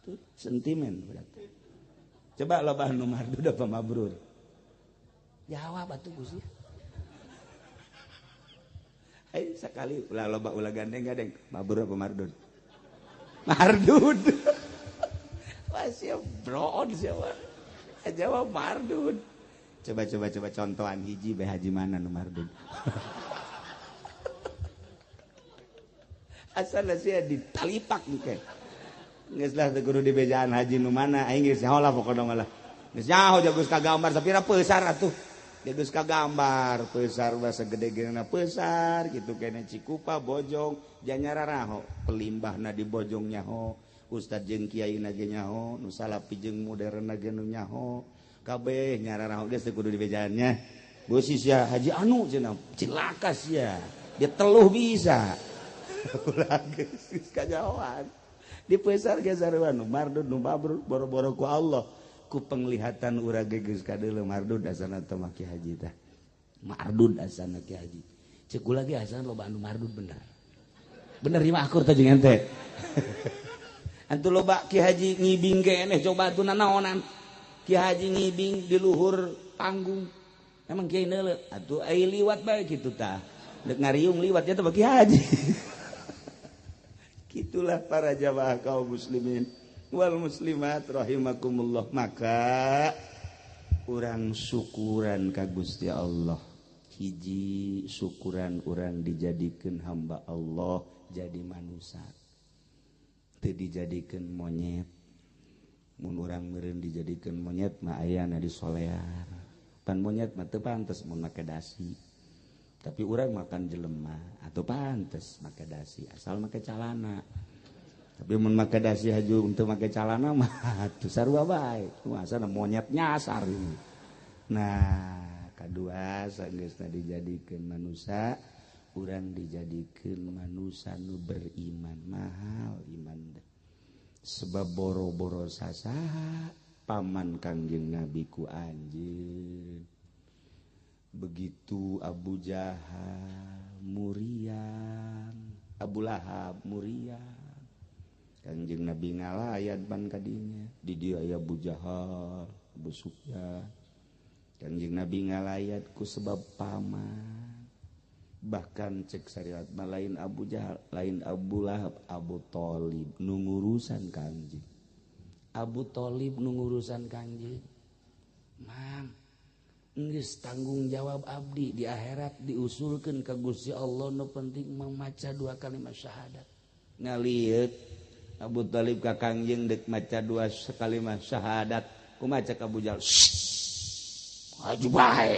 tuh sentimen berarti coba loba anu mardud apa mabrur jawab atuh Gusti. Ayo sekali ulah loba ulah gandeng-gandeng mabrur apa mardud? Mardud. Wah siap broon siapa? Jawab mardud. Coba coba coba contohan hiji bae haji mana nu mardud? Asal sia ditalipak engke. Geus lah teu kudu dibejaan haji nu mana aing geus nyaho lah pokona mah lah. Geus nyaho jagus kagambar sapira peusar atuh. Geus kagambar peusar bahasa gede-gedena peusar gitu kene Cikupa Bojong janyara raho pelimbahna di Bojong nyaho ustad jeung kiai na ge nyaho nu salapi jeung modern ge nu nyaho kabeh nyara raho geus teu kudu dibejaannya beusi sia haji anu cenah cilaka sia diteluh bisa ulah geus kanyahoan di peusar ge sarua nu mardud nu mabrur boro-boro ku Allah ku penglihatan urang geus kadeuleu mardud asana teh mah ki haji tah mardud asana ki haji Cek gula ge asan loba anu mardud bener. Bener ieu mah akur teh jeung ente. Antu loba Ki Haji ngibing keneh coba atuh nanaonan. Ki Haji ngibing di luhur panggung. Emang kiai neuleuh atuh ai liwat bae kitu tah. Dek ngariung liwat nya teh Ki Haji. Gitulah para jamaah kaum muslimin wal muslimat rahimakumullah. Maka urang syukuran ka Gusti Allah. Hiji syukuran urang dijadikeun hamba Allah jadi manusia. Teu dijadikeun monyet. Mun urang meureun dijadikeun monyet mah ayana di solear. Pan monyet mah teu pantes mun make dasi. Tapi urang makan jelema atau pantes make dasi asal make calana. Tapi mun make dasi haju untuk make calana mah atuh sarua bae. Asana monyet nyasar ini. Nah, kadua sageusna dijadikeun manusia, urang dijadikeun manusia nu beriman. Mahal iman teh. Sebab boro-boro sasaha paman Kangjeng Nabi ku anjeun. Begitu Abu Jahal muriang, Abu Lahab muriang. Kangjeng Nabi ngalayat ban kadinya. Di dia aya Abu Jahal, Abu Sufyan. Kangjeng Nabi ngalayat ku sebab paman. Bahkan cek syariat mah lain Abu Jahal, lain Abu Lahab, Abu Thalib nu ngurusan Kangjeng. Abu Thalib nu ngurusan Kangjeng. Mang, geus tanggung jawab abdi di akhirat diusulkeun ka Gusti Allah, nu penting memaca dua kalimat syahadat. Ngalieu Abu Thalib ka Kangjeng deuk maca dua kalimat syahadat, kumaha cek Abu Jahal? Maju bae.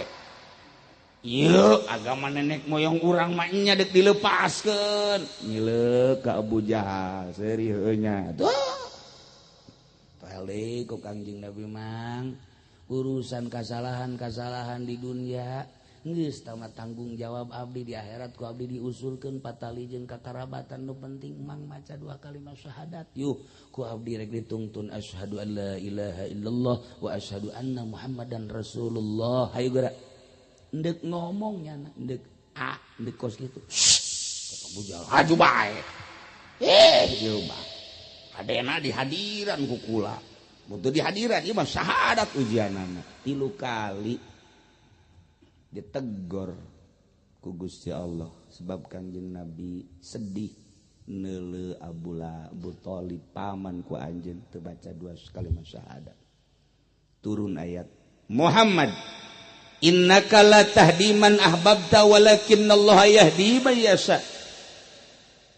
Ieu agama nenek moyang urang mah nya deuk dilepaskeun. Ngileuk ka Abu Jahal seuri heueuh nya. Tuh. Balik ku Kangjeng Nabi mang. Urusan kasalahan-kasalahan di dunia geus tamat tanggung jawab abdi di akhirat ku abdi diusulkeun patali jeung kakarabatan, nu penting mang maca dua kalimat syahadat. Yuh ku abdi rek ditungtun asyhadu an la ilaha illallah wa asyhadu anna muhammadan rasulullah. Hayu geura endek ngomong nya endek a endek kos kitu. Abu Jahal haju bae. Eh ieu mah kadena dihadiran ku kula. Mun teu dihadiran ieu mah syahadat ujianana. 3 kali ditegor ku Gusti Allah sebab Kangjeng Nabi sedih neuleuh Abu Lahab, Abu Thalib paman ku anjeun teu baca dua kalimat syahadat. Turun ayat Muhammad innaka la tahdi man ahbabta walakinallaha yahdi man yasha.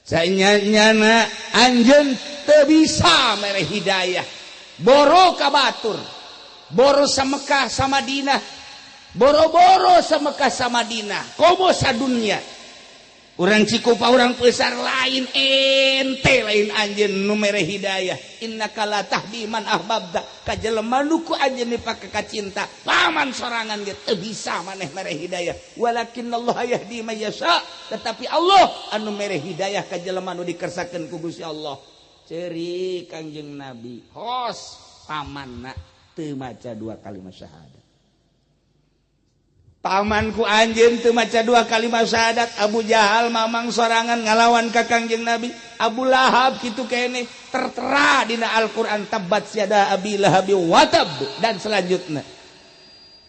Sanyana anjeun teu bisa mere hidayah. Boro ka batur, boro sa Mekah sa Madinah, boro-boro sa Mekah sa Madinah, komo sa dunya. Urang Cikupa urang Pesar lain ente lain anjeun nu mere hidayah. Innaka la tahdi man ahbabta, ka jelema nu ku anjeun dipake ka cinta, paman sorangan ge teu bisa maneh mere hidayah. Walakinallaha yahdi man yasha, tetapi Allah anu mere hidayah ka jelema nu dikersakeun ku Gusti Allah. Ceri Kangjeng Nabi hos pamanna teu maca dua kalimat syahadat. Pamanku anjeun teu maca dua kalimat syahadat. Abu Jahal mamang sorangan ngalawan ka Kangjeng Nabi. Abu Lahab kitu keneh tertera dina Al-Qur'an tabat siada abi lahabi watab dan selanjutnya.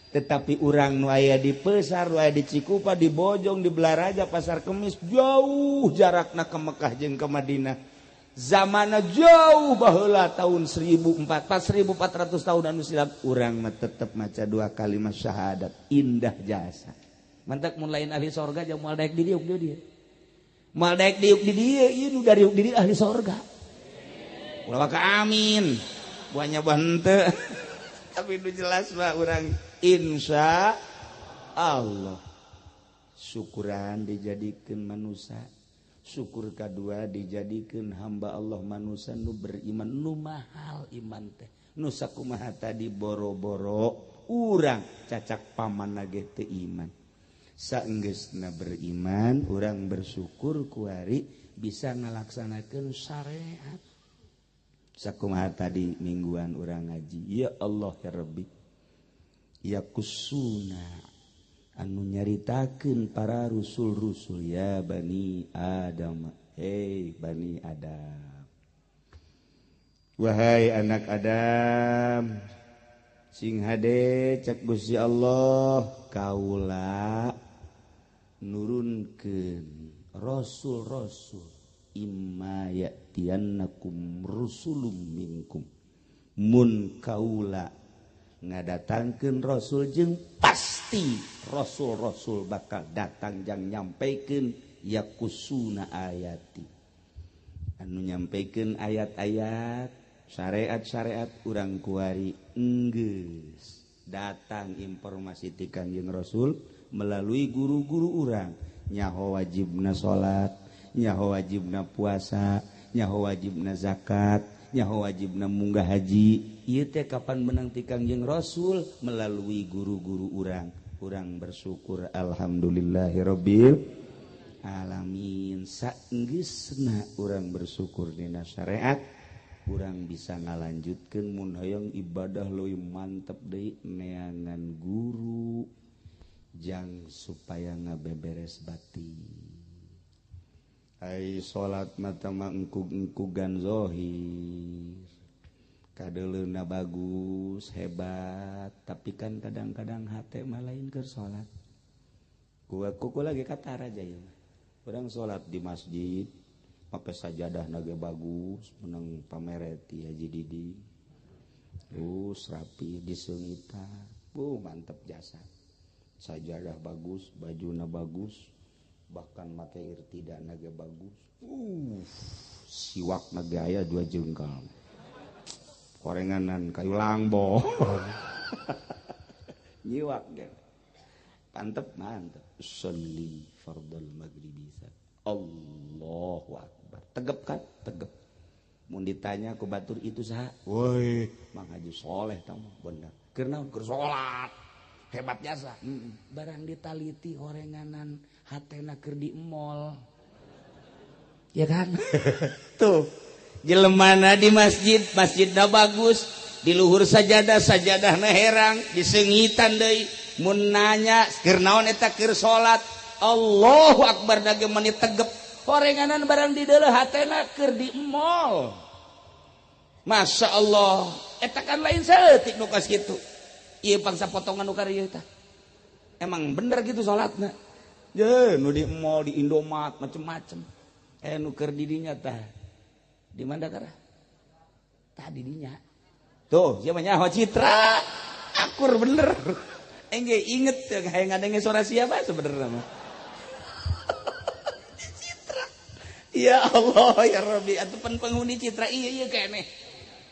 Tetapi urang nu aya di Pesar, nu aya di Cikupa, di Bojong, di Belaraja, Pasar Kemis, jauh jarakna ke Mekah jeung ke Madinah. Zamana jauh baheula tahun 1400 tahun anu silam urang mah tetep maca dua kalimat syahadat indah jasa. Mantak mun lain ahli sorga jeung moal daek di diuk di dieu. Moal daek diuk di dieu ieu nu dariuk di dieu ahli sorga. Ulah ka amin. Buahnya buah henteu. Tapi nu jelas mah urang insya Allah syukuran dijadikeun manusia. Syukur kadua dijadikeun hamba Allah manusia nu beriman, nu mahal iman teh. Nu sakumaha tadi boro-boro urang cacak paman ge teu iman. Saenggeusna beriman, urang bersyukur kuari bisa ngalaksanakeun syariat. Sakumaha tadi mingguan urang ngaji, ya Allah ya Rabbi. Ya kusuna Anu nyaritakeun para rusul-rusul ya Bani Adam, hei Bani Adam, wahai anak Adam, sing hade cek Gusti Allah kaula nurunkeun rasul-rasul imma ya'tiyannakum rusulum minkum mun kaula ngadatangkeun rasul jeung pasti rasul-rasul bakal datang jang nyampaikan yakusuna ayati anu nyampaikan ayat-ayat syariat-syariat urang kuari enggeus datang informasi ti Kangjeng Rasul melalui guru-guru urang nyaho wajibna salat, nyaho wajibna puasa, nyaho wajibna zakat, nyaho wajibna munggah haji. Ieu teh kapan menang ti Kangjeng Rasul melalui guru-guru urang. Urang bersyukur alhamdulillahirabbil alamin. Saenggeusna urang bersyukur dina syariat, urang bisa ngalanjutkeun mun hoyong ibadah leuwih mantep deui neangan guru jang supaya ngabeberes batin. Ai salat mata mah engkug-engkugan zahir. Kadeleuna bagus, hebat, tapi kan kadang-kadang hate mah lain keur salat. Gua kuku lagi katara aja ieu mah. Urang salat di masjid, make sajadah ge bagus, menang pamereti Haji Didi. Terus rapi diseungitan. Mantep jasa. Sajadah bagus, bajuna bagus, bahkan make irtidana ge bagus. Siwak na ge aya 2 jengkal. Korenganan kayu langbo. Nyiwak ge. Mantep, mantep. Sholli fardal maghribi. Allahu akbar. Tegep kan? Tegep. Mun ditanya ku batur itu saha? Woi, Mang Haji Soleh tah mah bener. Keur naon? Keur salat. Hebat jasa. Barang ditaliti horenganan hatena keur di mall. Ya kan? Tuh. Jelemana di masjid, masjidna bagus, di luhur sajadah, sajadahna herang, diseungitan deui. Mun nanya keur naon eta keur salat? Allahu akbar dage meni tegep. Horenganan barang di deuleuh hatena keur di mall. Masya Allah, eta kan lain saeutik nu kos kitu. Ieu bangsa potongan nu karieu tah. Emang bener gitu salatna. Ye, nu di mall, di Indomaret macem-macem. Nu keur di dinya tah. Di mana kara? Tah di dinya. Tuh, siapa nyaho Citra. Akur bener. Engge inget kayak ngadenge suara siapa sebenarnya mah. Citra. Ya Allah ya Rabbi, atuh penghuni Citra iya iya keneh.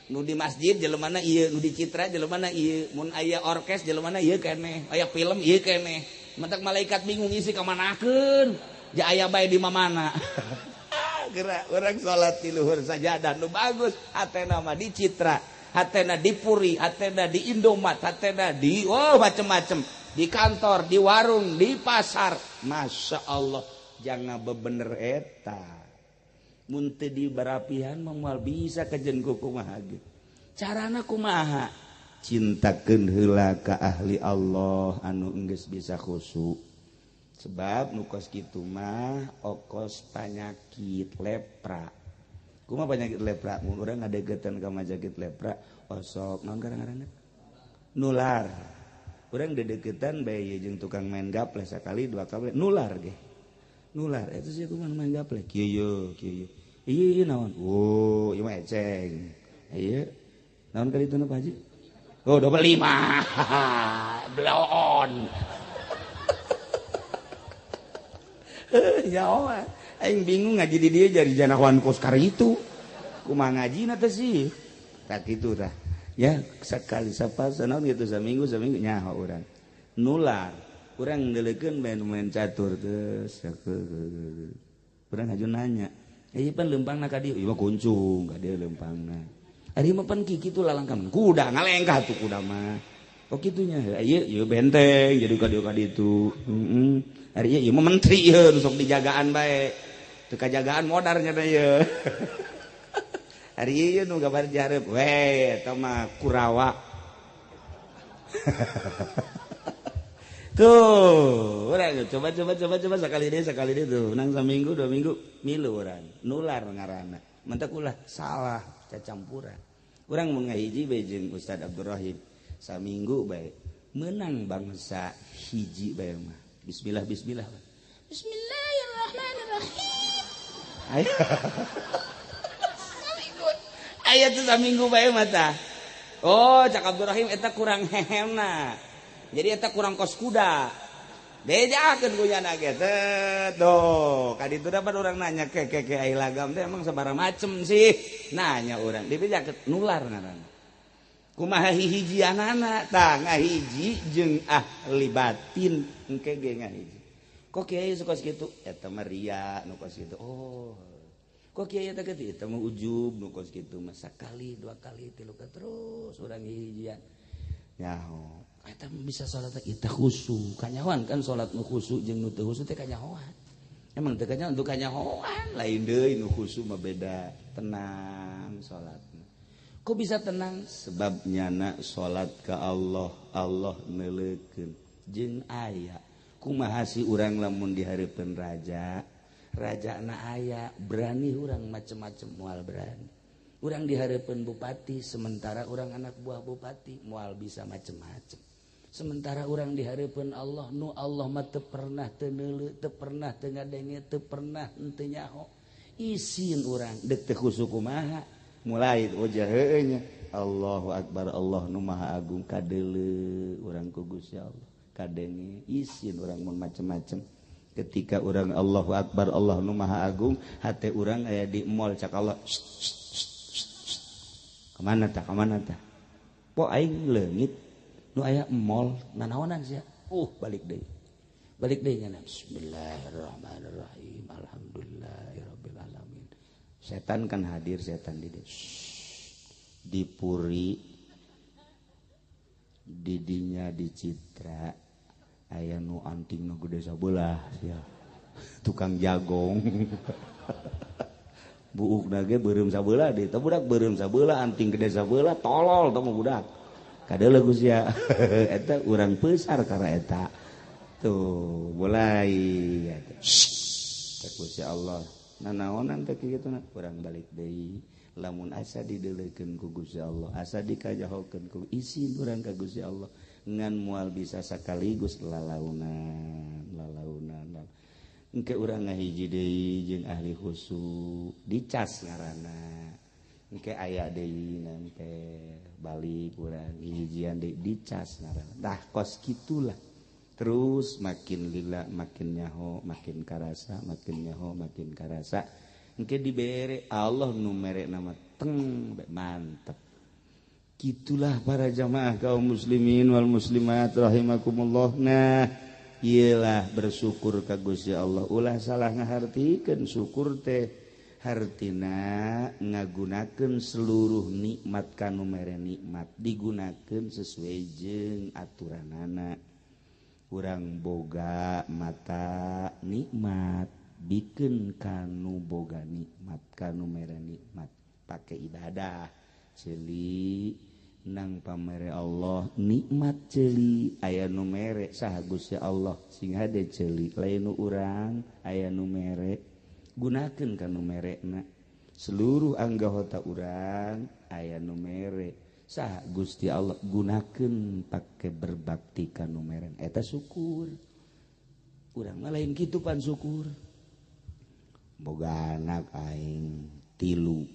Nu di masjid jelemana ieu, nu di Citra jelemana ieu, mun aya orkes jelemana ieu keneh, aya film ieu keneh. Mentak malaikat bingung isi ka manakeun. Ja aya bae di mamana. Gerak urang salat di luhur sajadah nu bagus, hatena mah di Citra, hatena di Puri, hatena di Indomaret, hatena di oh macem-macem, di kantor, di warung, di pasar. Masya Allah, jangan bebener eta. Mun teu dibarapihan mah moal bisa kajen ku kumaha ge. Carana kumaha? Cintakeun heula ka ahli Allah anu enggeus bisa khusyuk. Sebab nu kos kitu mah okos panyakit lepra. Kumaha penyakit lepra? Mun urang ngadeukeutan ka penyakit lepra, osok naon ngaranna? Nular. Urang dedeukeutan bae jeung tukang main gaple sakali dua kali nular ge. Nular eta sih kumaha main gaple? Kieu ye, kieu ye. Ieu ieu naon? Oh, ieu mah eceng. Ieu naon kali itu Pak Haji? Oh, 25. Bloon. Ya Allah, aing bingung ngaji di dia jadi janawan koskar itu. Kumaha ngajina teh sih? Tak kitu tah. Ya, sekali sapas naon gitu saminggu saminggu nyaho urang. Nular. Urang ndeulekeun main-main catur teh. Urang haju nanya, "Ieu pan leumpangna ka dieu?" "Ieu mah kuncung ka dieu leumpangna." Ari mah pan kitu lalangkam kuda ngalengkah tuh kuda mah. Oh kitunya, ieu ieu benteng jadi ka dieu ka ditu. Heeh. Ari ieu mah menteri ieu nu sok dijagaan bae. Teu kajagaan modarnya teh ieu. Ari ieu nu gabar dihareup we eta mah Kurawa. Tuh, urang coba coba coba coba sekali deh, sekali deh tuh. Nang seminggu 2 minggu milu urang, nular ngaranna. Mentak ulah salah cacampuran. Urang mun ngahiji bae jeung Ustad Abdurrahim saminggu bae menang bangsa hiji bae mah. Bismillah, bismillah. Bismillahirrahmanirrahim. Ayo. Saminggu. Aya tuh saminggu bae mah tah. Oh, cak Abdurrahim eta kurang hehemna. Jadi eta kurang kos kuda. Bejakeun ku nyana ge. Tuh, kaditu dapat orang nanya ke ai lagam teh emang sabaraha macem sih. Nanya urang, dibejakeun nular ngaranna. Kumaha hihijianana? Tah, ngahiji jeung ahli batin engke ge ngahiji. Kok kiai suka kitu? Eta mah ria nu kos kitu. Oh. Kok kiai eta kitu? Eta mah ujub nu kos kitu mah sakali, dua kali, tilu kali terus urang hihijian. Nyaho. Eta bisa salat eta khusyuk. Kanyahoan kan salat nu khusyuk jeung nu teu khusyuk teh kanyahoan. Emang teu kanyahoan, teu kanyahoan. Lain deui nu khusyuk mah beda, tenang salatna. Kok bisa tenang? Sebab nyana salat ka Allah, Allah neuleukeun jeung aya. Kumaha sih urang lamun dihareupeun raja? Rajana aya, berani urang macem-macem moal berani. Urang dihareupeun bupati, sementara urang anak buah bupati, moal bisa macem-macem. Sementara urang dihareupeun Allah, nu Allah mah teu pernah teu neuleu, teu pernah teu ngadenge, teu pernah henteu nyaho. Isin urang deuk teu khusyuk kumaha? Mulai wajah heueuh. Allahu akbar, Allah nu maha agung, kadeuleu urang ku Gusti Allah. Kadenge isin urang mun macem-macem. Ketika urang Allahu akbar, Allah nu maha agung, hate urang aya di mall, cak Allah. Kemana tah? Kemana tah? Po aing leungit nu aya mall nanaonan sia. Balik deui. Balik deui nyana. Bismillahirrahmanirrahim. Alhamdulillahirabbil alamin. Setan kan hadir, setan di dieu. Di Puri, didinya di Citra aya nu anting nu gede sabelah sia. Tukang jagong. Buuk ge beureum sabelah deui. Tah budak beureum sabelah, anting gede sabelah, tolol tah mah budak. Kadeuleu ku sia. Eta urang pesar karena eta. Tuh, mulai eta. Cek Gusti Allah. Nanaonan teh kitu na urang balik deui. Lamun asa dideuleukeun ku Gusti Allah, asa dikajahokeun ku isin urang ka Gusti Allah. Ngan moal bisa sakaligus lalaunan, lalaunan. Engke urang ngahiji deui jeung ahli khusyuk, dicas ngaranna. Engke aya deui nempel balik urang hijian deui, dicas ngaranna. Tah kos kitulah. Terus makin lila makin nyaho, makin karasa, makin nyaho, makin karasa. Engke dibere Allah nu mere nama teng mantep. Gitulah para jamaah kaum muslimin wal muslimat rahimakumullah. Nah, iyalah bersyukur ka Gusti Allah. Ulah salah ngahartikeun syukur teh hartina ngagunakeun seluruh nikmat kanu mere nikmat digunakeun sesuai jeung aturanana. Urang boga mata nikmat, bikeun kanu boga nikmat, kanu mere nikmat pake ibadah. Ceuli nang pamere Allah nikmat ceuli aya nu mere saha Gusti Allah sing hade ceuli lain nu urang aya nu mere gunakeun ka nu merena. Seluruh anggota urang aya nu mere saha Gusti Allah gunakeun pake berbakti ka nu mere eta syukur. Urang mah lain kitu pan syukur. Boga anak aing tilu,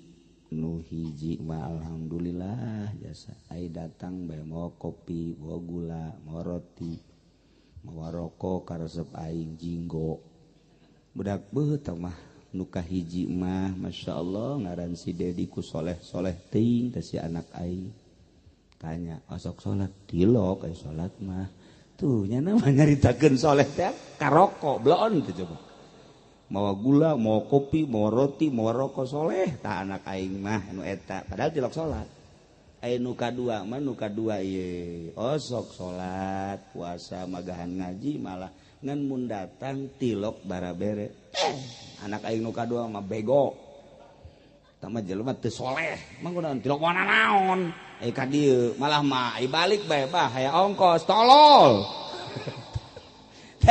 nu hiji mah alhamdulillah jasa ai datang bae mau kopi, mau gula, mau roti, mau rokok karesep aing jinggo. Budak beuh mah nu kahiji mah Masya Allah ngaran si Dedi ku soleh-soleh teuing teh si anak aing. Tanya osok salat tilok ai salat mah tuh nya mah nyaritakeun soleh teh karokok bloon teh coba. Mawa gula, mawa kopi, mawa roti, mawa rokok soleh tah anak aing mah nu eta padahal tilok salat. Aya nu kadua mah nu kadua ieu osok salat, puasa magahan ngaji malah ngan mun datang tilok barabere. Anak aing nu kadua mah bego. Tah mah jelema teu soleh, mah kunaon tilok mana naon. Ka dieu malah mah ai balik bae bah aya ongkos tolol.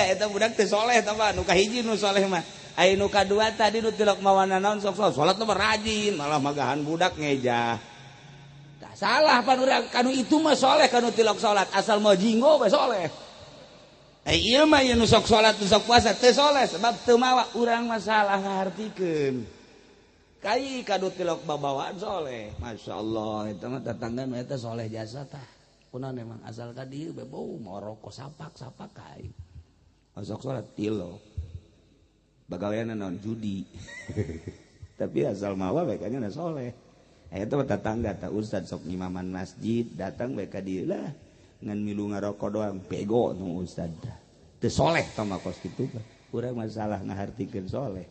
Eta budak teh soleh tah mah. Nu kahiji nu soleh mah. Aya nu kadua tadi, nu tilok mawana naon, sok sok salat mah rajin, malah magahan budak ngejah. Tah, salah pan urang. Kanu itu mah soleh, kanu tilok salat, asal mau jinggo bae soleh. Eh, ieu mah nu sok salat, nu sok puasa teu soleh sebab teu mawa. Urang mah salah ngahartikeun. Kai kadu tilok babawaan soleh. Masya Allah, eta mah tetangga mah eta soleh jasa tah. Kunaon emang asal ka dieu be bau mau rokok sapak sapak kai. Sok salat tilok. Bagawean naon? Judi. Tapi asal mawa bae kanya soleh. Eta mah tetangga tah, ustad sok ngimaman masjid, datang bae ka dieu lah ngan milu ngarokok doang, bego nu ustad. Teu soleh tah mah kos kitu. Urang masalah ngahartikeun soleh.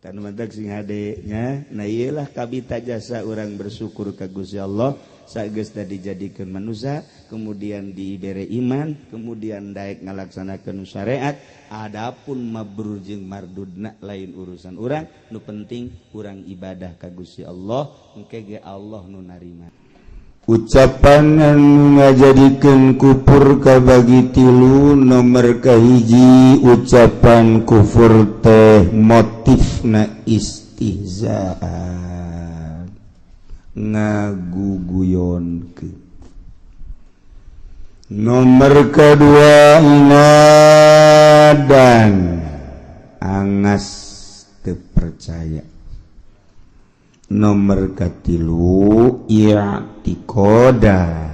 Tan mantak sing hade nya. Nah, ieu lah kabita jasa urang bersyukur ka Gusti Allah sageus dijadikeun manusia, kemudian dibere iman, kemudian daek ngalaksanakeun syariat. Adapun mabrur jeung mardudna lain urusan urang, nu penting urang ibadah ka Gusti Allah, engke ge Allah nu narima. Ucapan anu ngajadikeun kufur kabagi tilu. Nomor kahiji, ucapan kufur teh motifna istihza, ngaguguyonkeun. Nomor kedua, inadan, angas teu percaya. Nomor katilu, i'tikoda,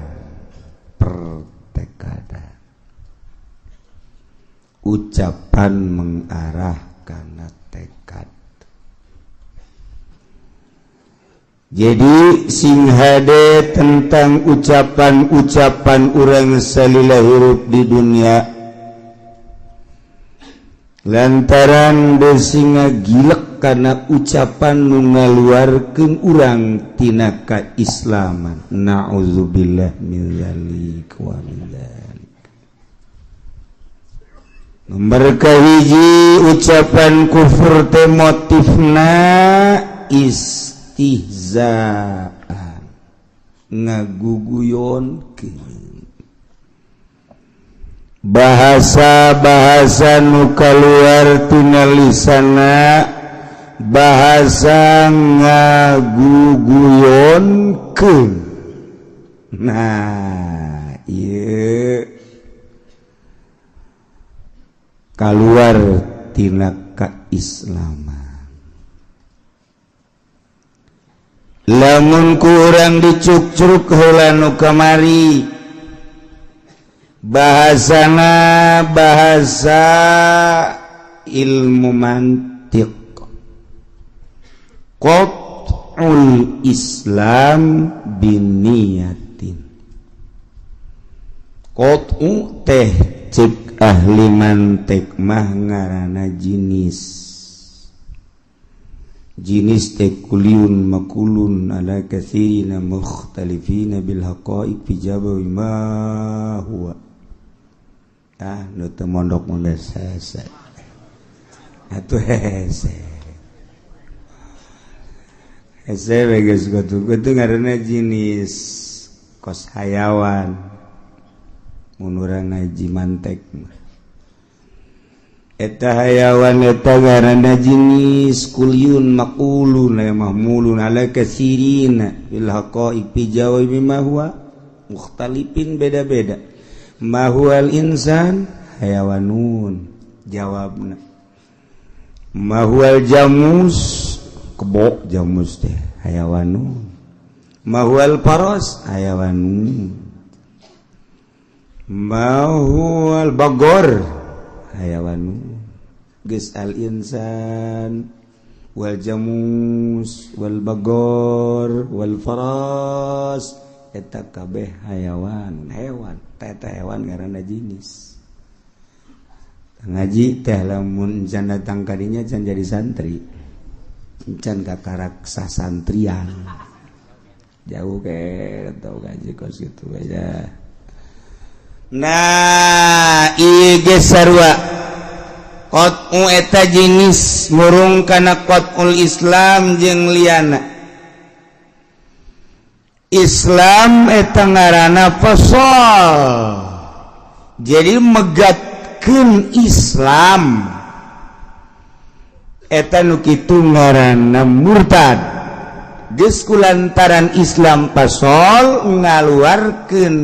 pertekada. Ucapan mengarah karena tekad. Jadi sing hade tentang ucapan-ucapan urang salila hirup di dunia, lantaran besinga gilek karena ucapan nu ngaluarkeun urang tina kaislaman. Na'udzubillah min dzalik wa min dzalik. Nomor kahiji, ucapan kufur teh motifna istihzaan, ngaguguyonkeun, bahasa-bahasa nu kaluar tina lisana bahasa ngaguguyonkeun. Nah, ieu kaluar tina kaislaman. Lamun kurang dicukcruk heula nu kamari, bahasana bahasa ilmu mantiq, qat'ul Islam biniyatin. Qat'u teh cek ahli mantik mah ngaranna jenis. Jenis teh kuliun makulun ala katsirina mukhtalifina bil haqaiq fi jawabi ma huwa. Ah, nu teu mondok mondok hese atuh, hese hese we geus. Kutu ngaranna jenis kos hayawan. Mun urang ngaji mantek mah, eta hayawan eta ngaranna jenis kuliun maqulun la mahmulun ala katsirina bil haqaiq fi jawabi ma huwa mukhtalifin, beda-beda. Ma huwal insan? Hayawanun jawabna. Ma huwal jamus? Kebok jamus teh hayawanun. Ma huwal faras? Hayawanun. Ma huwal bagor? Hayawanun. Geus, al insan wal jamus wal bagor wal faras eta kabeh hayawan, hewan. Eta hewan ngaranna jenis. Ngaji teh lamun can datang kadinya, can jadi santri, can kakarak sasantrian, jauh ke tau ngaji kos gitu aja. Nah, ieu ge sarua, qat'u eta jenis murung kana qat'ul Islam jeung liana. Islam eta ngaranna fasal, jadi megatkeun. Ngaluarkeun Islam eta nu kitu ngaranna murtad. Geus kulantaran Islam pasol ngaluarkeun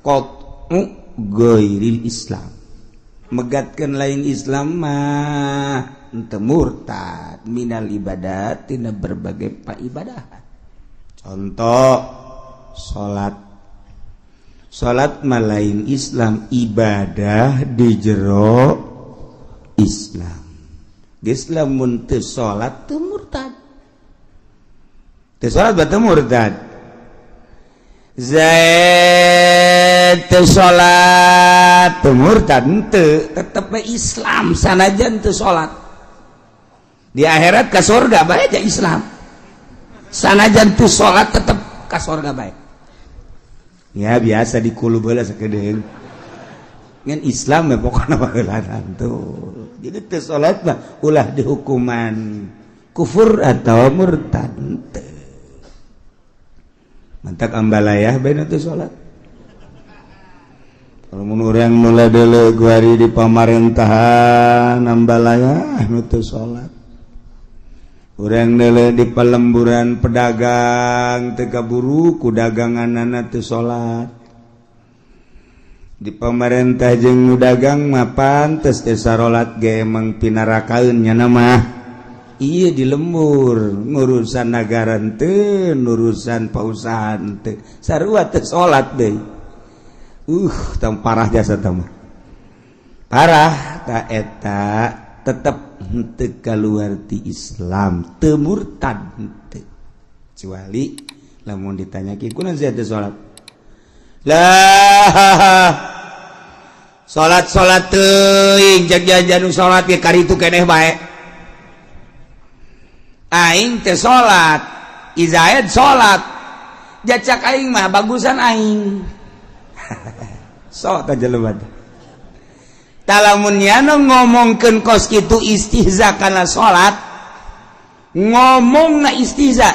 qat'u ghairil Islam, megatkeun lain Islam mah henteu murtad minal ibadat, tina berbagai paibadah. Contoh salat. Salat mah lain Islam, ibadah di jero Islam. Geus lamun teu salat teu murtad, teu salat batu murtad. Zaid teu salat teu murtad henteu, tetep we Islam sanajan teu salat. Di akhirat ka surga bae aja Islam. Sanajan teu salat tetep ka surga bae. Ya biasa di kulub heula sakedeung. Ngan Islam ya pokokna baheula tuh. Jadi teu salat mah ulah dihukuman kufur atau murtad teu. Mantak ambalayah bae teu salat. Kalau mun urang nu deuleu guari di pamarentahan ambalayah nu teu salat. Urang deuleu di pelemburan pedagang teu kaburu ku daganganana teu salat. Di pemerintah jeung nu dagang mah pantes teu sarolat ge emang pinarakaeun nya mah. Iya di lembur ngurusan nagara teu, ngurusan pausahaan teu, sarua teu salat deui. Tang parah jasa tah mah. Parah ta eta tetep henteu kaluar ti Islam, teu murtad henteu. Kecuali lamun ditanya kunaon sia teu salat? Lah salat salat teuing jag jajan salat ge karitu keneh bae. Aing teh salat, Izaid salat. Jacak aing mah bagusan aing. Sok ta jelema teh. Talamun nyana ngomongkeun kos kitu istihza kana salat, ngomongna istihza.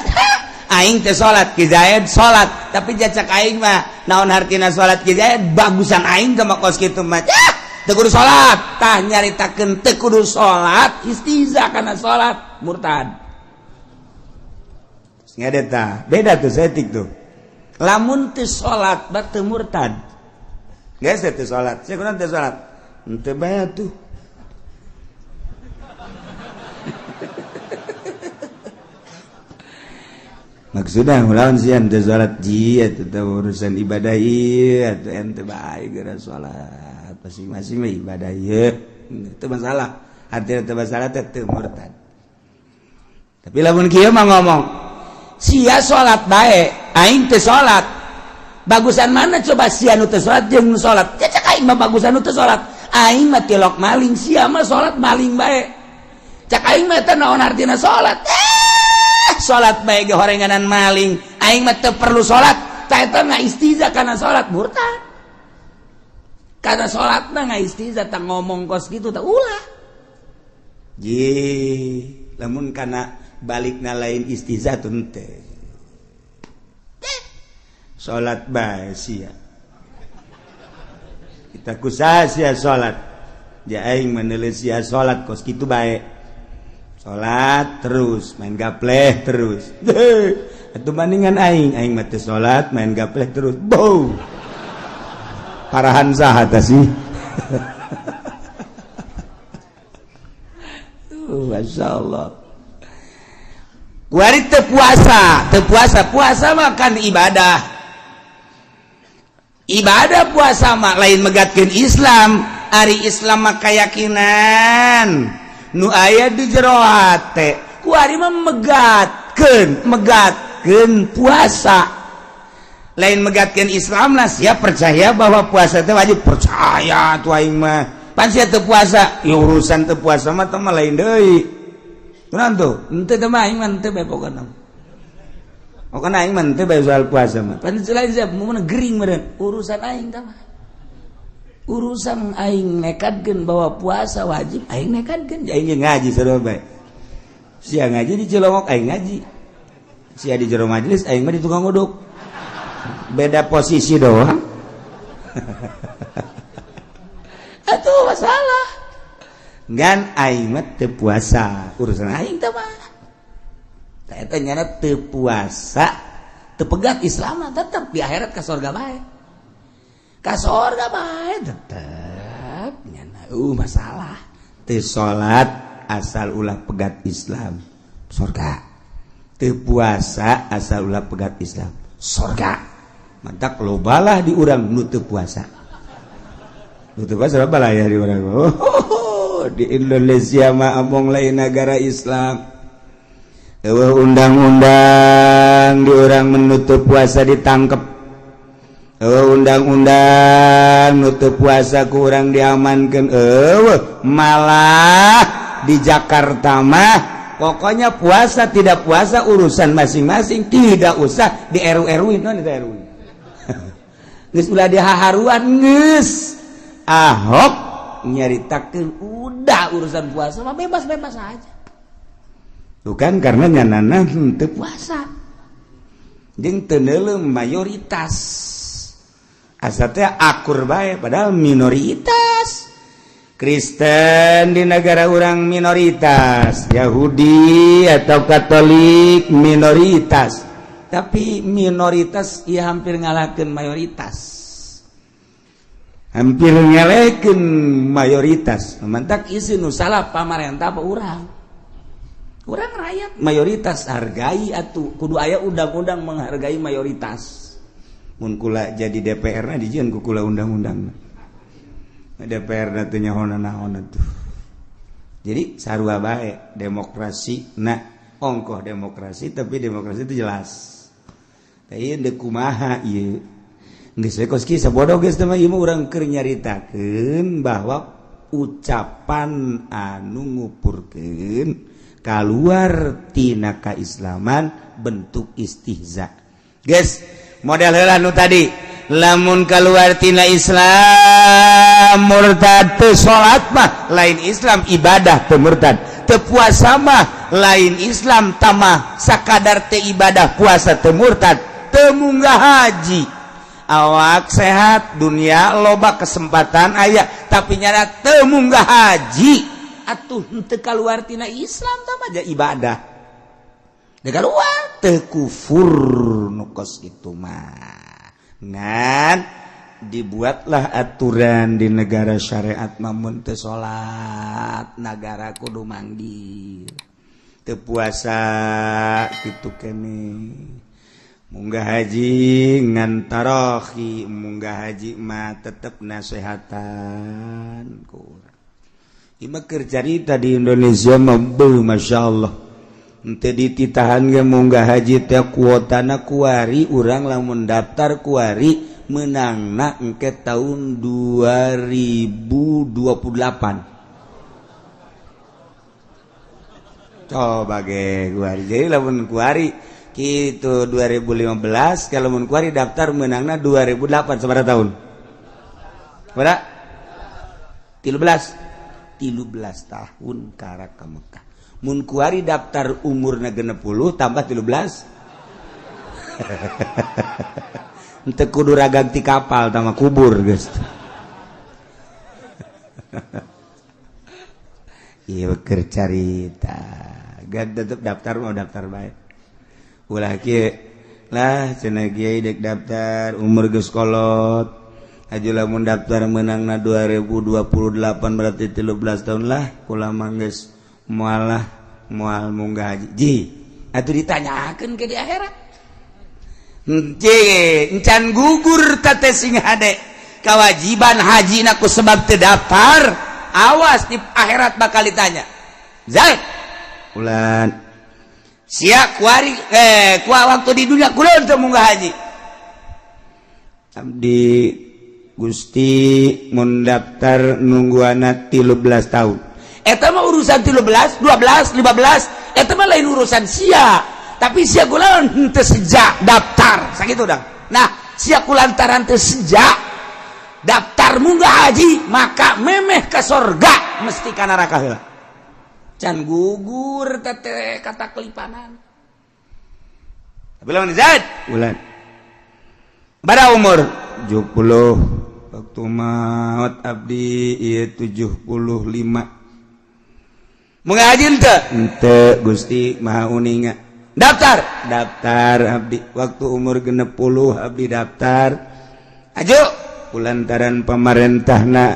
Aing teh salat, Ki Zaid salat, tapi jacak aing mah naon hartina salat Ki Zaid bagusan aing ke kos kitu mah. Ah, teu kudu salat. Tah nyaritakeun teu kudu salat, istihza kana salat, murtad. Ngade tah, beda tuh setik tuh. Lamun teu salat teu murtad. Geus teu salat, sia kunaon teu salat? Henteu bae tuh. Maksudnya lawan sih ente salat ji atau urusan ibadah ieu atuh ente bae geura salat masing-masing mah ibadah ieu itu masalah artinya teu masalah teh teu murtad. Tapi lamun kieu mah ngomong sia salat bae aing teu salat, bagusan mana coba sia nu teu salat jeung nu salat? Cecek aing mah bagusan nu teu salat, aing mah tilok maling, sia mah salat maling bae. Cak aing mah teh naon artina salat? Salat bae ge horenganan maling, aing mah teu perlu salat. Ta eta mah istiza kana salat, murtad. Kana salatna ngaistiza tah ngomong kos kitu tah ulah. Ye, lamun kana balikna lain istiza teu teh. Salat bae sia. Kita kusaha sia salat. Ja aing mah sia salat kos kitu bae. Salat terus, main gapleh terus. Atuh bandingan aing, aing mah teu salat, main gapleh terus. Bow. Parahan saha tah sih? Masya Allah. Kuari teu puasa, teu puasa, puasa mah kan ibadah. Ibadah puasa mah lain megatkeun Islam, ari Islam mah keyakinan. Nu aya di jero hate. Kuari mah megatkeun, megatkeun puasa. Lain megatkeun Islam lah, siap percaya bahwa puasa teh wajib, percaya tuh aing mah. Pan sia teu puasa, ya urusan teu puasa mah teh mah lain deui. Kunaon tuh? Henteu teh mah aing mah henteu bae pokona. Pokona aing mah henteu bae soal puasa mah. Pan lain siap mun gering meureun, urusan aing teh mah. Urusan aing nekadkeun bahwa puasa wajib, aing nekadkeun, aing ngaji sarua bae. Sia ngaji di Cilongok, aing ngaji. Sia di jero majelis, aing mah di tukang uduk. Beda posisi doang. Atuh Ngan aing mah teu puasa, urusan aing teh mah. Tah eta nyana teu puasa, teu pegat Islam mah tetep di akhirat ka surga bae. Ka surga bae tetep nyana masalah. Teu salat asal ulah pegat Islam, surga. Teu puasa asal ulah pegat Islam, surga. Mantak lobalah di urang nu teu puasa. Nu teu puasa loba lah ya di urang. Oh, di Indonesia mah among lain negara Islam. Eueuh undang-undang di urang menutup puasa ditangkep. Eueuh undang-undang nutup puasa ku urang diamankeun. Eueuh malah di Jakarta mah pokoknya puasa tidak puasa urusan masing-masing, tidak usah di RW non di RW. Geus ulah dihaharuan geus. Ahok nyaritakeun udah urusan puasa mah bebas-bebas aja. Bukan karena nyanana teu puasa. Jeung teu neuleum mayoritas. Asa teh akur bae padahal minoritas. Kristen di negara orang minoritas, Yahudi atau Katolik minoritas. Tapi minoritas ia hampir ngalahkan mayoritas. Hampir ngalahkan mayoritas. Mantak isi nu salah pamarentah apa urang? Urang rakyat mayoritas hargai atuh, kudu aya undang-undang menghargai mayoritas. Mun kula jadi DPR na dijieun ku kula undang-undang. DPR na teu nyaho naon tuh. Jadi sarua bae demokrasi na ongkoh demokrasi tapi demokrasi itu jelas. Tah ieu deuk kumaha ieu? Geus we kos kieu sabodo geus teh mah ieu mah urang keur nyaritakeun bahwa ucapan anu ngupurkeun kaluar tina kaislaman bentuk istihza. Geus model heula nu tadi, lamun keluar tina Islam murtad, teu salat mah lain Islam ibadah teu murtad, teu puasa mah lain Islam tamah sakadar teu ibadah puasa teu murtad, teu munggah haji awak sehat dunia loba kesempatan aya tapi nyana teu munggah haji atuh teu keluar tina Islam tamah aja ibadah teu keluar teu kufur nu kos itu mah. Ngan dibuatlah aturan di negara syariat mamun teu salat nagara kudu manggil, teu puasa kitu kene, munggah haji ngan tarohi, munggah haji mah tetep nasehatan kurang. Ieu mah keur carita di Indonesia mah beuh Masya Allah. Henteu dititahan ge munggah haji teh kuotana kuari urang lamun daftar kuari menangna engke tahun 2028. Coba ge kuari jadi lamun kuari gitu 2015 kalau mun kuari daftar menangna 2008 sabaraha tahun? Berapa? 13 13 tahun karak ka Mekah. Mun kuari daftar umurna 60 tambah 13 henteu kudu raganti kapal tambah kubur geus. Ieu keur carita. Gak tetep daftar mau daftar bae. Ulah kieu lah cenah kiai dek daftar umur geus kolot. Aju lamun daftar menangna 2028 berarti 13 tahun lah kula mah geus mualah mual munggah haji. Ji atuh ditanyakeun ke di akhirat. Ji encan gugur teh sing hade kewajiban haji na ku sebab teu daftar, awas di akhirat bakal ditanya. Zaid ulan sia kuari ku waktu di dunia kula teu munggah haji. Abdi Gusti mun daftar nungguana 13 tahun. Eta mah urusan 13, 12, 15, eta mah lain urusan sia. Tapi sia kula henteu sejak daftar, sakitu dang. Nah, sia kulantaran teu sejak daftar munggah haji, maka memeh ke sorga mesti ka neraka heula. Can gugur teh kata kelipanan. Tapi lamun Zaid ulan. Pada umur 70 waktu maut abdi ieu 75. Munggah haji henteu? Henteu Gusti Maha Uninga. Daftar, daftar abdi waktu umur 60 abdi daftar. Aju kulantaran pemerintahna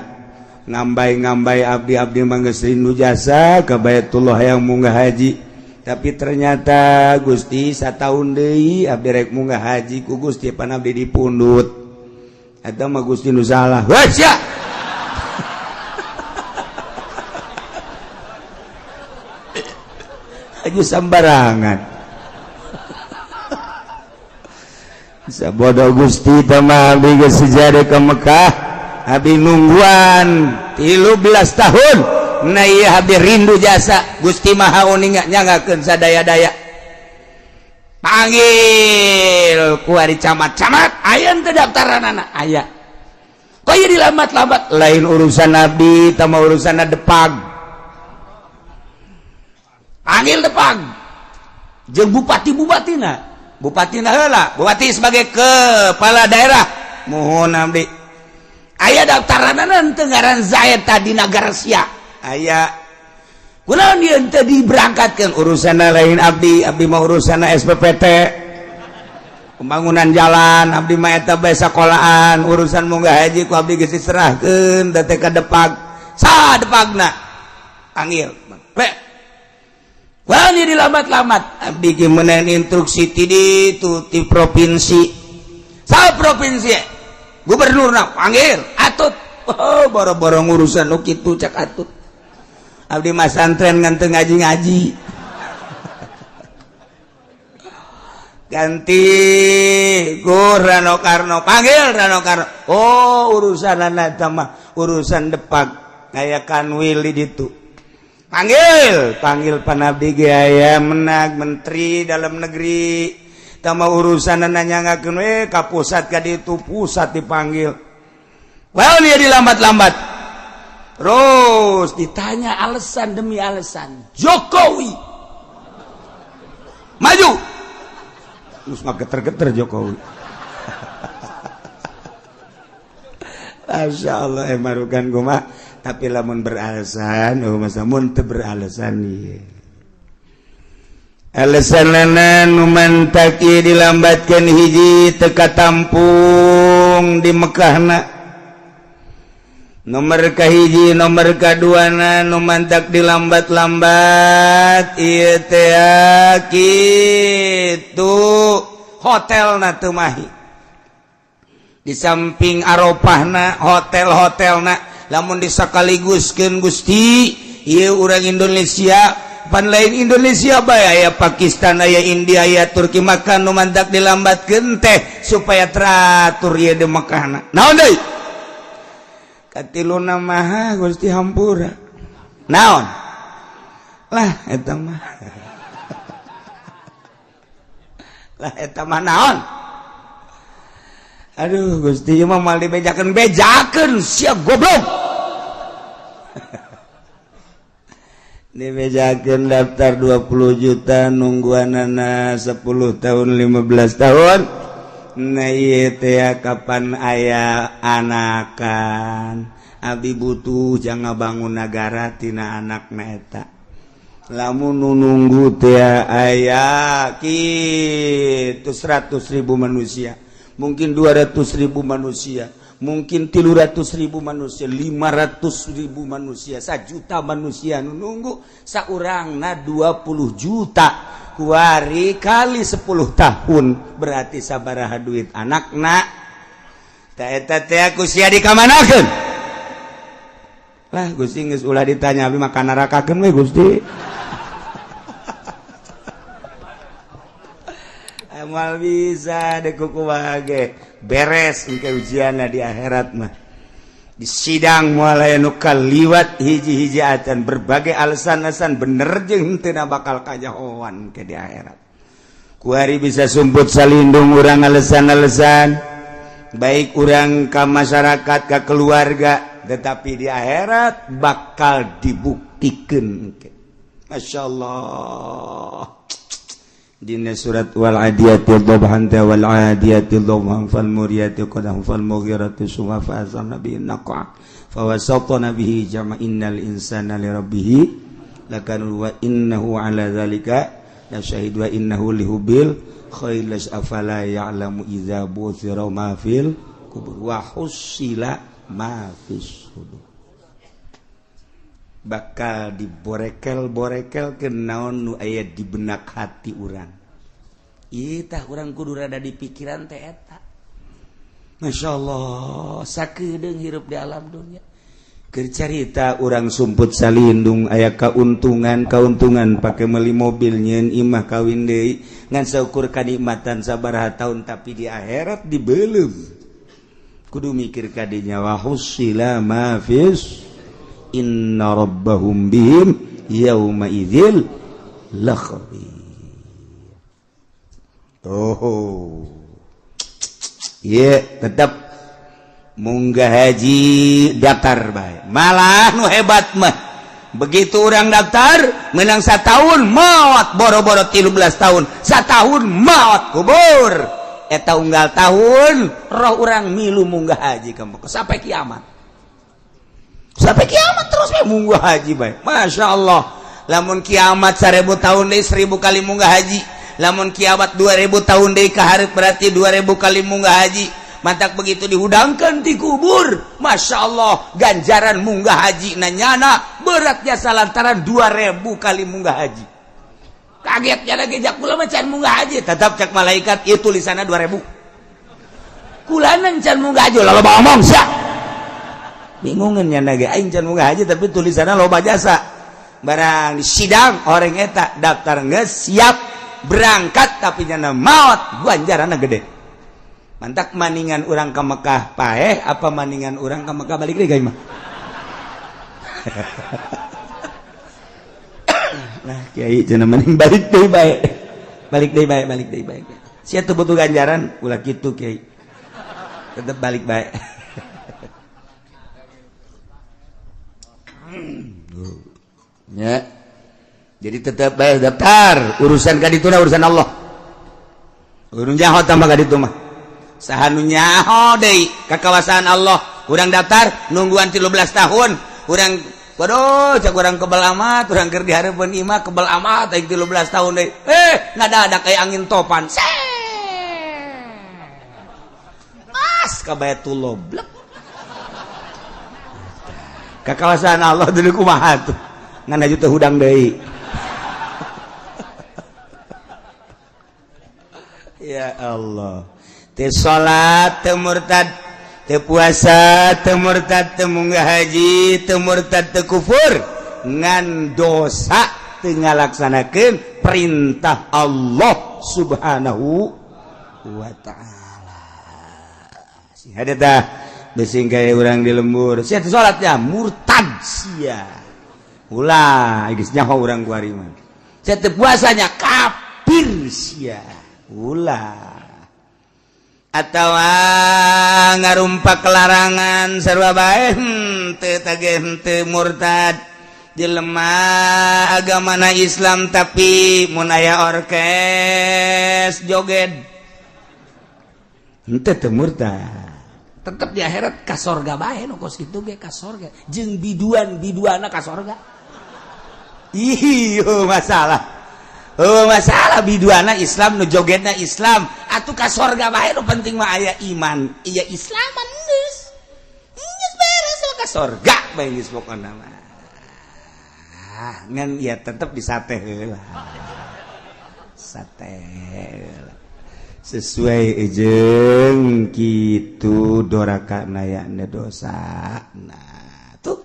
ngambay-ngambay abdi-abdi mah geus rindu jasa ka Baitullah yang munggah haji. Tapi ternyata Gusti sataun deui abdi rek munggah haji ku Gusti pan abdi dipundut. Eta mah Gusti nu salah. Wah sia. Aju sambarangan. Bisa bodoh Gusti tama abdi geus sejarah ke Mekah. Abdi nungguan 13 tahun. Nah ieu abdi rindu jasa Gusti Maha Uninga nyangakeun sadaya-daya. Panggil ku ari camat-camat aya teu daftaranana aya. Kok ieu dilambat-lambat lain urusan abdi tama urusan depag. Panggil depag jeung bupati-bupatina. Bupatina heula, bupati sebagai kepala daerah mohon abdi. Aya daftaranana teu ngaran Zaid tadi nagara sia. Aya. Kunaon ieu teu diberangkatkeun urusanna lain abdi, abdi mah urusanna SPPT. Pembangunan jalan, abdi mah eta bae sakolaan, urusan munggah haji ku abdi geus diserahkeun da teh ka depag. Saha depagna? Panggil. Pe. Wah, ini dilambat-lambat. Abdi ge meunang instruksi ti ditu ti provinsi. Saha provinsi? Gubernurna panggil. Atut. Oh, boro-boro ngurusan nu kitu cak atut. Abdi mah santren ngan teu ngaji-ngaji. Ganti ku Rano Karno, panggil Rano Karno. Oh, urusanana eta mah urusan depag aya kanwil di ditu. Panggil, panggil panabdi ge aya menag menteri dalam negeri. Tama urusan nanyangakeun we ka pusat ka ditu pusat dipanggil. Well, dia dilambat-lambat. Terus ditanya alasan demi alasan. Jokowi maju. Terus mah geter-geter Jokowi. Masya Allah emarukan gua mah. Tapi lamun beralasan, oh masa mun teu beralasan ieu. Alasan nu mantak ieu dilambatkeun hiji teu katampung di Mekahna. Nomor kahiji, nomor kaduana nu mantak dilambat-lambat ieu teh kitu hotelna teu mahi. Di samping Arafahna, hotel-hotelna lamun disakaliguskeun Gusti ieu urang Indonesia pan lain Indonesia bae aya Pakistan aya India aya Turki maka nu mantak dilambatkeun teh supaya teratur ieu di Mekahna. Naon deui? Katiluna mah Gusti hampura. Naon? Lah eta mah. Lah eta mah naon? Aduh Gusti ieu mah moal dibejakeun bejakeun sia goblok. Dibejakeun daftar 20 juta nungguanana 10 tahun 15 tahun. Nah ieu teh kapan aya anakan. Abdi butuh jangan bangun nagara tina anakna eta. Lamun nu nunggu teh aya kitu 100.000 manusia. Mungkin 200.000 manusia, mungkin 300.000 manusia, 500.000 manusia, 1 juta manusia nu nunggu saurangna 20 juta kuari kali 10 tahun berarti sabaraha duit anakna. Ta eta teh ku sia dikamanakeun? Lah Gusti geus ulah ditanya abdi mah ka nerakakeun we Gusti. Amal bisa deh kuku wage beres engke ujianna di akhirat mah. Di sidang moal aya nu kaliwat hiji-hiji acan berbagai alasan-alasan bener jeung henteu bakal kajahoan ke di akhirat. Kuari bisa sumput salindung urang alasan-alasan baik urang ka masyarakat ka keluarga tetapi di akhirat bakal dibuktikan. Masya Allah. Dina surat wal adiyati dhabhan wal adiyati dhabhan fal muriyati qadhan fal mughirati subha fa azamna bihi naqa fa wasatna bihi jama innal insana li rabbih Lakanu wa innahu ala zalika la syahid wa innahu lihubil khailas afala ya'lamu idza buthira ma fil kubur wa husila ma fis sudur. Bakal diborekel-borekel ke naon nu aya di benak hati urang. Ieu tah urang kudu rada di pikiran teh eta. Masya Allah, sakedeung hirup di alam dunia. Keur carita urang sumput salindung aya kauntungan, kauntungan pake meuli mobil nyeun imah kawin deui ngan saukur kanikmatan sabaraha taun tapi di akhirat dibeuleum. Kudu mikir kadinya wa husila ma fis inna rabbahum bihim yauma idzil lakhabir. Oh. Iya, tetap munggah haji daftar bae. Malah nu hebat mah. Begitu orang daftar menang setahun maot boro-boro 13 tahun, setahun maot kubur. Eta unggal tahun roh orang milu munggah haji ka Mekah sampai kiamat. Sampai kiamat terus we munggah haji bae. Masya Allah. Lamun kiamat 1000 tahun deui 1000 kali munggah haji. Lamun kiamat 2000 tahun deui ka hareup berarti 2000 kali munggah haji. Mantak begitu dihudangkan di kubur, Masya Allah, ganjaran munggah haji nanyana beratnya salantaran 2000 kali munggah haji. Kagetnya lagi jak kula mah can munggah haji, tetap cek malaikat ieu tulisanna 2000. Kulanan can munggah haji, loba omong sia. Bingungan nya ge aing can munggah haji tapi tulisanna loba jasa. Barang di sidang orang eta daftar geus siap berangkat tapi nyana maot ganjaranna gede. Mantak maningan urang ke Mekah paeh apa maningan urang ke Mekah balik deui mah. Nah kiai cenah maning balik deui bae. Balik deui bae, balik deui bae. Sia teu butuh ganjaran ulah kitu kiai. Tetep balik bae. Ya. Jadi tetep bae daftar, urusan ka dituna urusan Allah. Urun jaho tambah ka ditu mah. Saha nu nyaho deui ka kawasan Allah. Urang daftar nungguan 13 tahun. Urang waduh cak urang kebel amat, urang keur dihareupeun imah kebel amat aing 13 tahun deui. Ngadadak kayak angin topan. Mas ka Baitullah blek. Ka kawasan Allah deui kumaha tuh. Ngan aju teu hudang deui. Ya Allah. Teu salat teu murtad, teu puasa teu murtad, teu munggah haji teu murtad, teu kufur, ngan dosa teu ngalaksanakeun perintah Allah Subhanahu wa ta'ala. Si hade tah besing kaya urang di lembur, sia teu salatnya murtad sia. Ulah geus nyaho urang kuari mah. Sia teu puasanya kafir sia. Ulah. Atau ngarumpak larangan sarua bae henteu tage henteu murtad jelema agamana Islam tapi mun aya orkes joget henteu teu murtad tetep di akhirat ka sorga bae nu kos kitu ge ka sorga jeung biduan biduana ka sorga. Ih masalah. Oh masalah biduana Islam nu jogetna Islam atuh ka sorga bae nu penting mah aya iman iya Islaman geus geus beres ka sorga bae geus pokona mah. Ngan ya tetep disate heula. Sate heula. Sesuai jeung kitu doraka nayana dosa. Nah tuh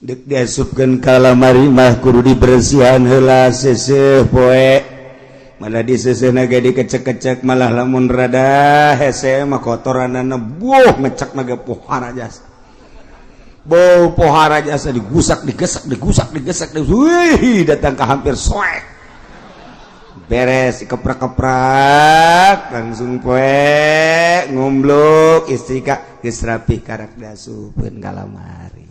dek diasupkeun ka lamari mah kudu dibersihan heula seuseuh poe. Mana diseuseuna ge dikecek-kecek malah lamun rada hese mah kotoranana buh ngecek na ge pohara jasa. Bau pohara jasa digusak digesak digusak digesek wih datang ke hampir soek. Beres keprak-keprak langsung poe ngumbluk istri ka geus rapih karak diasupkeun ka lamari.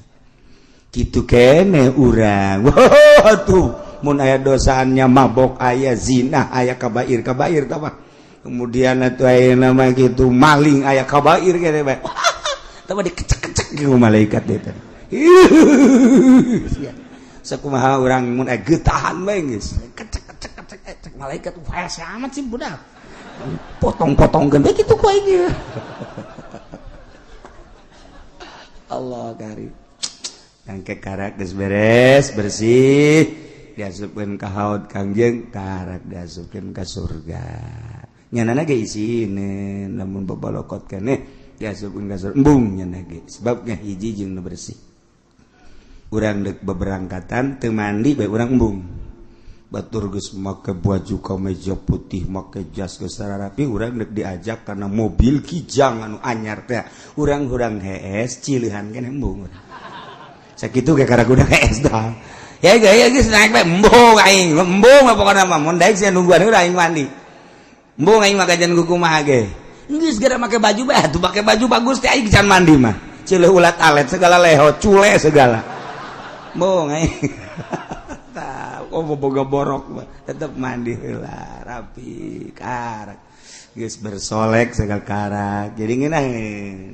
Kitu kene urang. Wah tuh mun aya dosaannya mabok aya zina aya kabair kabair tah mah. Kemudian atuh aya nama kitu maling aya kabair kene bae. Tah mah dikecek-kecek ku malaikat teh. Sakumaha urang mun getahan bae geus. Kecek kecek kecek cek malaikat hese amat sih budak. Potong-potongkeun bae kitu ku aing. Allah kari. Engke karak geus beres bersih diasupkeun ka haud Kangjeng, karak diasupkeun ka surga. Nyanana ge isine lamun babalokot keneh diasupkeun ka surga. Embung nyana ge sebab hiji jeung nu bersih. Urang deuk beberangkatan teu mandi bae urang embung. Batur geus make baju kameja putih, make jas geus rapi, urang deuk diajak kana mobil Kijang anu anyar teh. Urang-urang hees cilihan keneh embung. Sakitu ge karaguna hees dah. Ya ge geus naik bae embung aing, embung mah pokona mah mun daek sia nungguan heula aing mandi. Embung aing mah kajian kumaha ge. Geus gara make baju bae atuh make baju bagus teh aing can mandi mah. Ceuleuh ulat alet segala leho, cule segala. Embung aing. Tah, oh boga borok mah tetep mandi heula rapi karak. Geus bersolek segala karak. Jadi ngeunah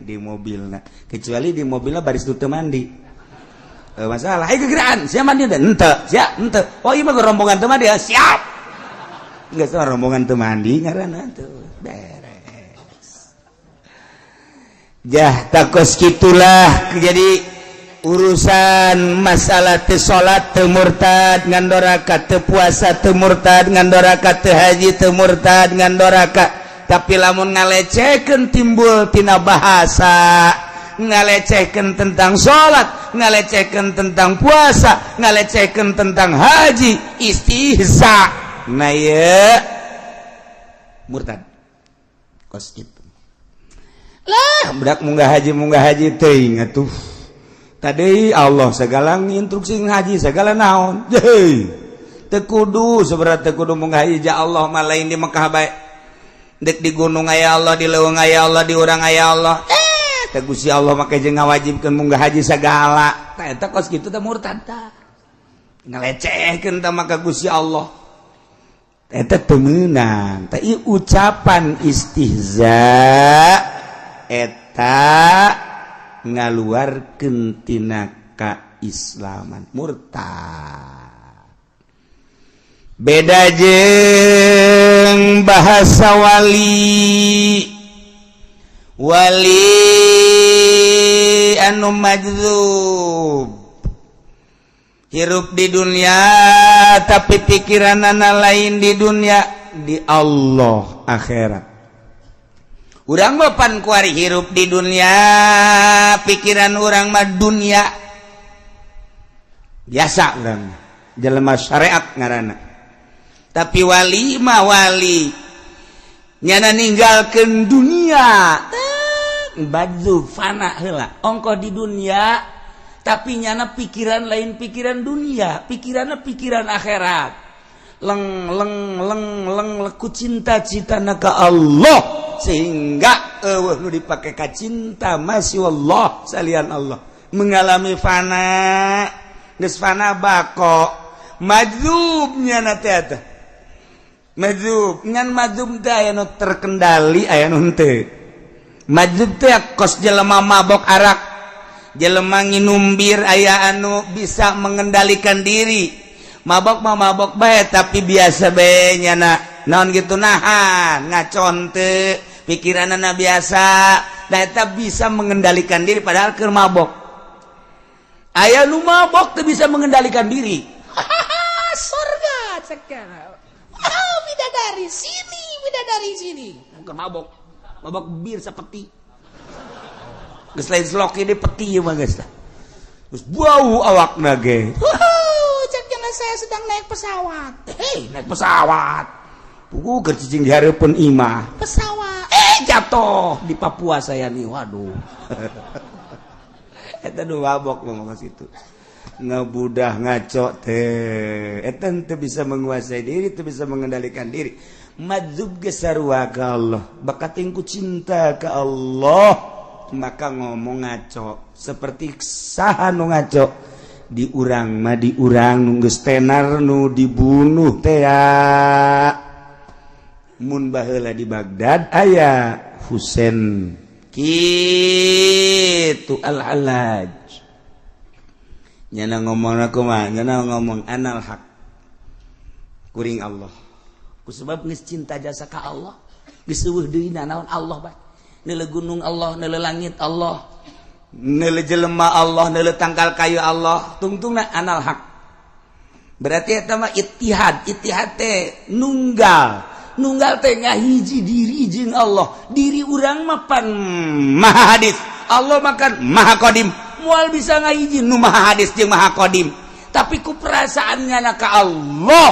di mobilna. Kecuali di mobilna baris nu teu mandi. Masalah, ayo kegeraan, siap mandi dan ente, siap ente. Oh iya mah rombongan teu mandi, siap. Enggak salah rombongan teu mandi ngaranna tuh beres. Jah takos kitulah jadi urusan masalah teu salat teu murtad ngan doraka, teu puasa teu murtad ngan doraka, teu haji teu murtad ngan doraka. Tapi lamun ngalecehkeun timbul tina bahasa, ngalecehkan tentang salat, ngalecehkan tentang puasa, ngalecehkan tentang haji, istihza, nah ya murtad kos itu lah. Budak munggah haji teuing atuh tadi Allah segala instruksi haji segala naon, heuy teu kudu seberat teu kudu munggah haji. Ja Allah mah lain di Mekah bae, dek di gunung aya Allah, di leuweung aya Allah, di urang aya Allah. Teh Gusti Allah make jeung ngawajibkeun munggah haji segala. Tah eta kos kitu teh murtad tah. Ngalecehkeun tah maka Gusti Allah. Eta teu meunang. Tah ieu ucapan istihza eta ngaluarkeun tina kaislaman, murtad. Beda jeung bahasa wali, wali anu majzub hirup di dunia tapi pikiranana lain di dunia, di Allah akhirat. Urang mah pan kuari hirup di dunia, pikiran urang mah dunia biasa, urang jelema syariat ngaranna. Tapi wali mah wali nyana ninggalkeun dunia, baju fana heula ongkoh di dunia, tapi nyana pikiran lain pikiran dunia, pikirannya pikiran akhirat. Leng leng leng leng leku cinta-cita ka Allah sehingga eueuh nu dipake ka cinta masih Allah, salian Allah. Mengalami fana, geus fana bako majzubnya na teh eta majzub. Ngan majzub teh aya nu terkendali, aya nu henteu. Majzub teh kos jelema mabok arak, jelema nginum bir, aya anu bisa mengendalikan diri. Mabok mah mabok bae, tapi biasa bae nyana naon gitu, nahan ngacon teu, pikiranana biasa. Da eta bisa mengendalikan diri padahal keur mabok. Aya nu mabok teu bisa mengendalikan diri. Surga sekarang. Wow, bidadari sini, bidadari sini. Bukan mabok, mabok bir sepeti. Geus lain slok ini, peti mah geus tah. Geus bau awakna ge. Wuh, cek jangan saya sedang naik pesawat. Hei, naik pesawat. Pugu keur cicing di hareupeun imah. Pesawat. Eh, jatuh di Papua saya nih. Waduh. Eta nu mabok mah situ. Ngabudah ngaco teh. Eta teu bisa menguasai diri, teu bisa mengendalikan diri. Majzub ge sarua ka Allah. Bakating ku cinta ka Allah, maka ngomong ngaco. Seperti saha nu ngaco? Di urang mah, di urang nu geus tenar nu dibunuh teh ya. Mun baheula di Baghdad aya Husain kitu Al-Hallaj. Nyana ngomong aku mah, nyana ngomong anal haq, kuring Allah. Ku sebab geus cinta jasa ka Allah, geus euweuh deui naon Allah bae. Neuleu gunung Allah, neuleu langit Allah, neuleu jelema Allah, neuleu tangkal kayu Allah, tungtungna anal haq. Berarti eta mah ittihad, ittihad teh nunggal. Nunggal teh ngahiji diri jeung Allah. Diri urang mah pan maha hadis. Allah makan maha qadim. Moal bisa ngahiji nu maha hadis jeung maha qadim. Tapi ku perasaannya ka Allah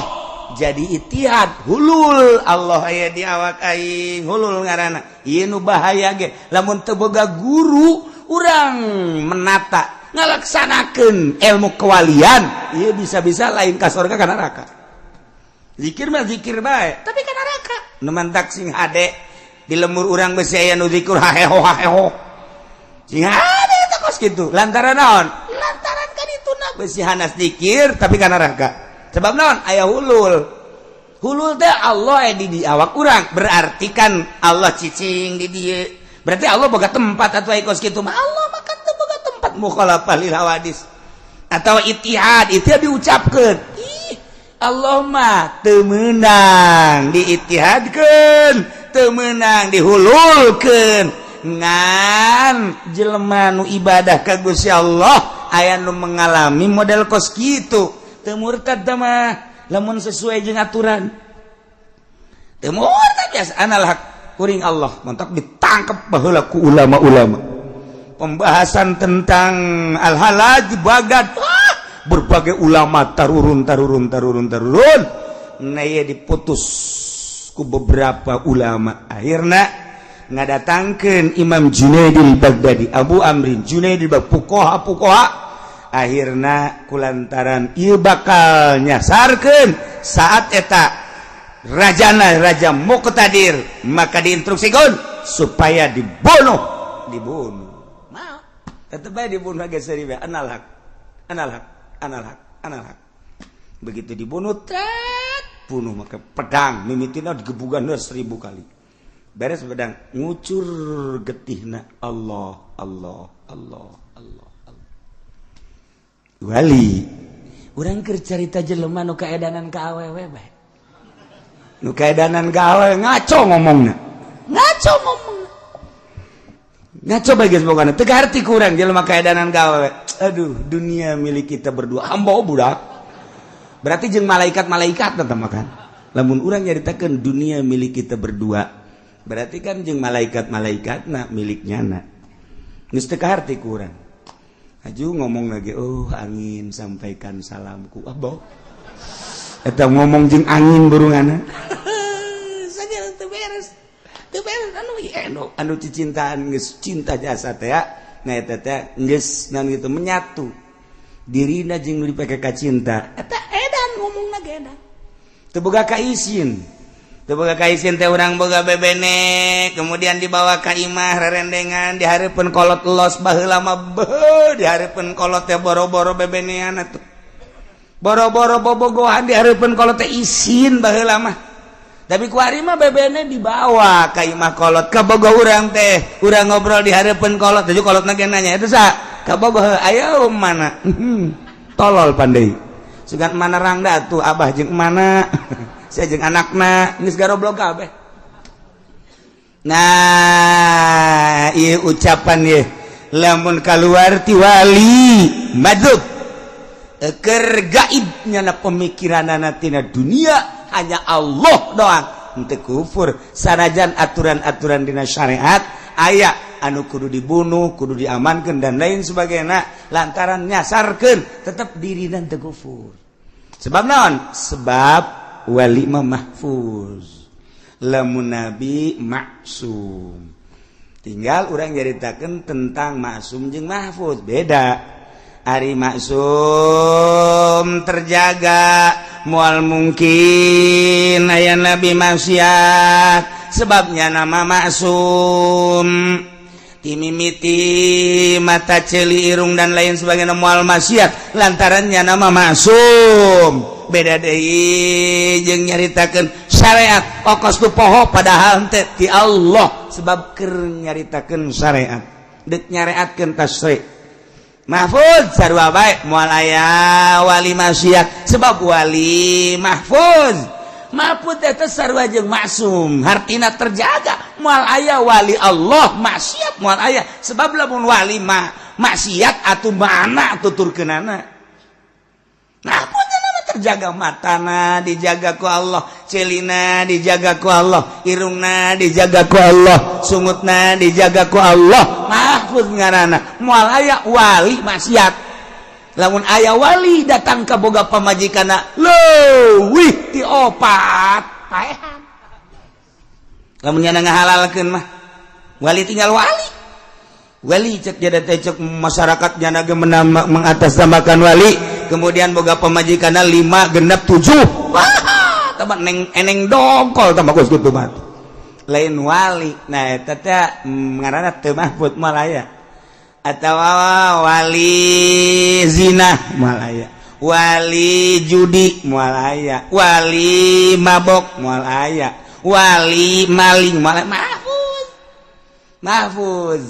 jadi ittihad, hulul. Allah aya di awak aing, hulul ngaranna. Ieu nu bahaya ge lamun teu boga guru urang menata ngalaksanakeun ilmu kewalian, ieu bisa-bisa lain ka surga, ka neraka. Zikir mah zikir bae, tapi ka neraka. Nu mantak sing hade di lemur urang besi aya nu zikir haheho haheho, sing hade eta kos kitu. Lantaran naon? Lantaran kan itu na besi hanas zikir tapi ka neraka. Sebab naon? Aya hulul. Hulul teh Allah di awak urang, berarti kan Allah cicing di dieu, berarti Allah boga tempat atau kos kitu mah. Allah mah kan teu boga tempat, mukhalafah lil hawadis atau ittihad. Ittihad diucapkeun, ih, Allah mah teu meunang diittihadkeun, teu meunang dihululkeun. Ngan jelema nu ibadah ka Gusti Allah aya nu mengalami model kos kitu, teu murtad mah lamun sesuai jeung aturan, teu murtad. Biasa anal haq, kuring Allah. Mantak ditangkap baheula ku ulama-ulama pembahasan tentang al-Hallaj di Baghdad. Ah, berbagai ulama tarurun tarurun tarurun tarurun. Nah, ieu diputus ku beberapa ulama. Akhirnya ngadatangkeun Imam Junaidil Baghdadi, Abu Amrin Junaidil Baghdadi, fuqaha fuqaha. Akhirna kulantaran ieu bakal nyasarkeun saat eta rajana raja Muqtadir, maka diinstruksikan supaya dibunuh. Dibunuh mau tetep bae dibunuh geus seuri bae, anal haq, anal haq, anal haq, anal haq. Begitu dibunuh, tet, bunuh maka pedang mimitina digebugan 1000 kali. Beres pedang ngucur getihna, Allah, Allah, Allah, Allah, Allah. Wali urang keur carita jelema nu kaedanan ka awewe bae. Nu kaedanan ka awewe ngaco ngomongna, ngaco ngomongna, ngaco bae geus. Pokona teu kaharti ku urang jelema kaedanan ka awewe. Aduh, dunia milik kita berdua, hamba budak. Berarti jeung malaikat-malaikat tetep makan. Lamun urang nyaritakeun dunia milik kita berdua, berarti kan jeung malaikat-malaikat na miliknya na. Geus teu kaharti ku urang. Aju ngomong lagi, "Oh angin, sampaikan salamku." Abo eta ngomong jeung angin burungana saja teu beres, teu beres. Anu anu anu cicintaan geus cinta jasa teh ya. Nah, eta teh geus naon gitu, menyatu dirina jeung nu dipake ka cinta. Eta edan ngomongna ge, edan teu boga kaisin. Teu boga kaisin teh urang boga bebene, kemudian dibawa ka imah rerendengan di hareupeun kolot los. Baheula mah beuh, di hareupeun kolot teh boro-boro bebenean atuh, boro-boro bobogohan di hareupeun kolot teh isin baheula mah. Tapi kuari mah bebene dibawa ka imah kolot, ka bogo urang teh, urang ngobrol di hareupeun kolot. Tujuh kolot ge nanya, "Itu sa kabogoh ayo mana?" Tolol pandai sugan mana rangda tuh, abah jeung mana, saya jeung anakna geus garoblok kabeh. Nah, ieu ucapan ieu lamun keluar ti wali madzub keur gaibnya na pemikiranana tina dunia hanya Allah doang, henteu kufur sanajan aturan-aturan dina syariat aya anu kudu dibunuh, kudu diamankan, dan lain sebagainya, lantaran nyasarkeun tetap diri dan teu kufur. Sebab naon? Sebab wali mah mahfuz, lamun nabi maksum. Tinggal orang nyaritakeun tentang maksum jeung mahfuz beda. Ari maksum terjaga, moal mungkin aya nabi maksiat, sebabnya nama maksum timimiti mata, celi, irung, dan lain sebagainya moal maksiat lantarannya nama maksum. Beda deui jeung nyaritakeun syariat okos tu poho, padahal teh ti Allah, sebab keur nyaritakeun syariat, deuk nyareatkeun tasyri'. Mahfuz sarua bae, moal aya wali maksiat sebab wali mahfuz. Mahfuz eta sarua jeung maksum, hartina terjaga. Moal aya wali Allah maksiat, moal aya, sebab lamun wali mah maksiat atuh mana tuturkeunana. Mahfuz terjaga, matana dijaga ku Allah, celina dijaga ku Allah, irungna dijaga ku Allah, sungutna dijaga ku Allah. Mahfuz ngaranna, moal aya wali maksiat. Lamun aya wali datang ka boga pamajikanna leuwih ti opat, paehan. Lamun nyana ngahalalkeun mah wali tinggal wali. Wali cek jadi teh, cek masyarakat nyana ge mengatasnamakan wali, kemudian boga pamajikanna lima, genep, tujuh, wah, tambah neng eneng dongkol, tambah geus kitu mah lain wali. Nah, eta teh ngaranna teu mahfud, moal aya. Atawa wali zina moal aya, wali judi moal aya, wali mabok moal aya, wali maling moal aya. Mahfuz, mahfuz.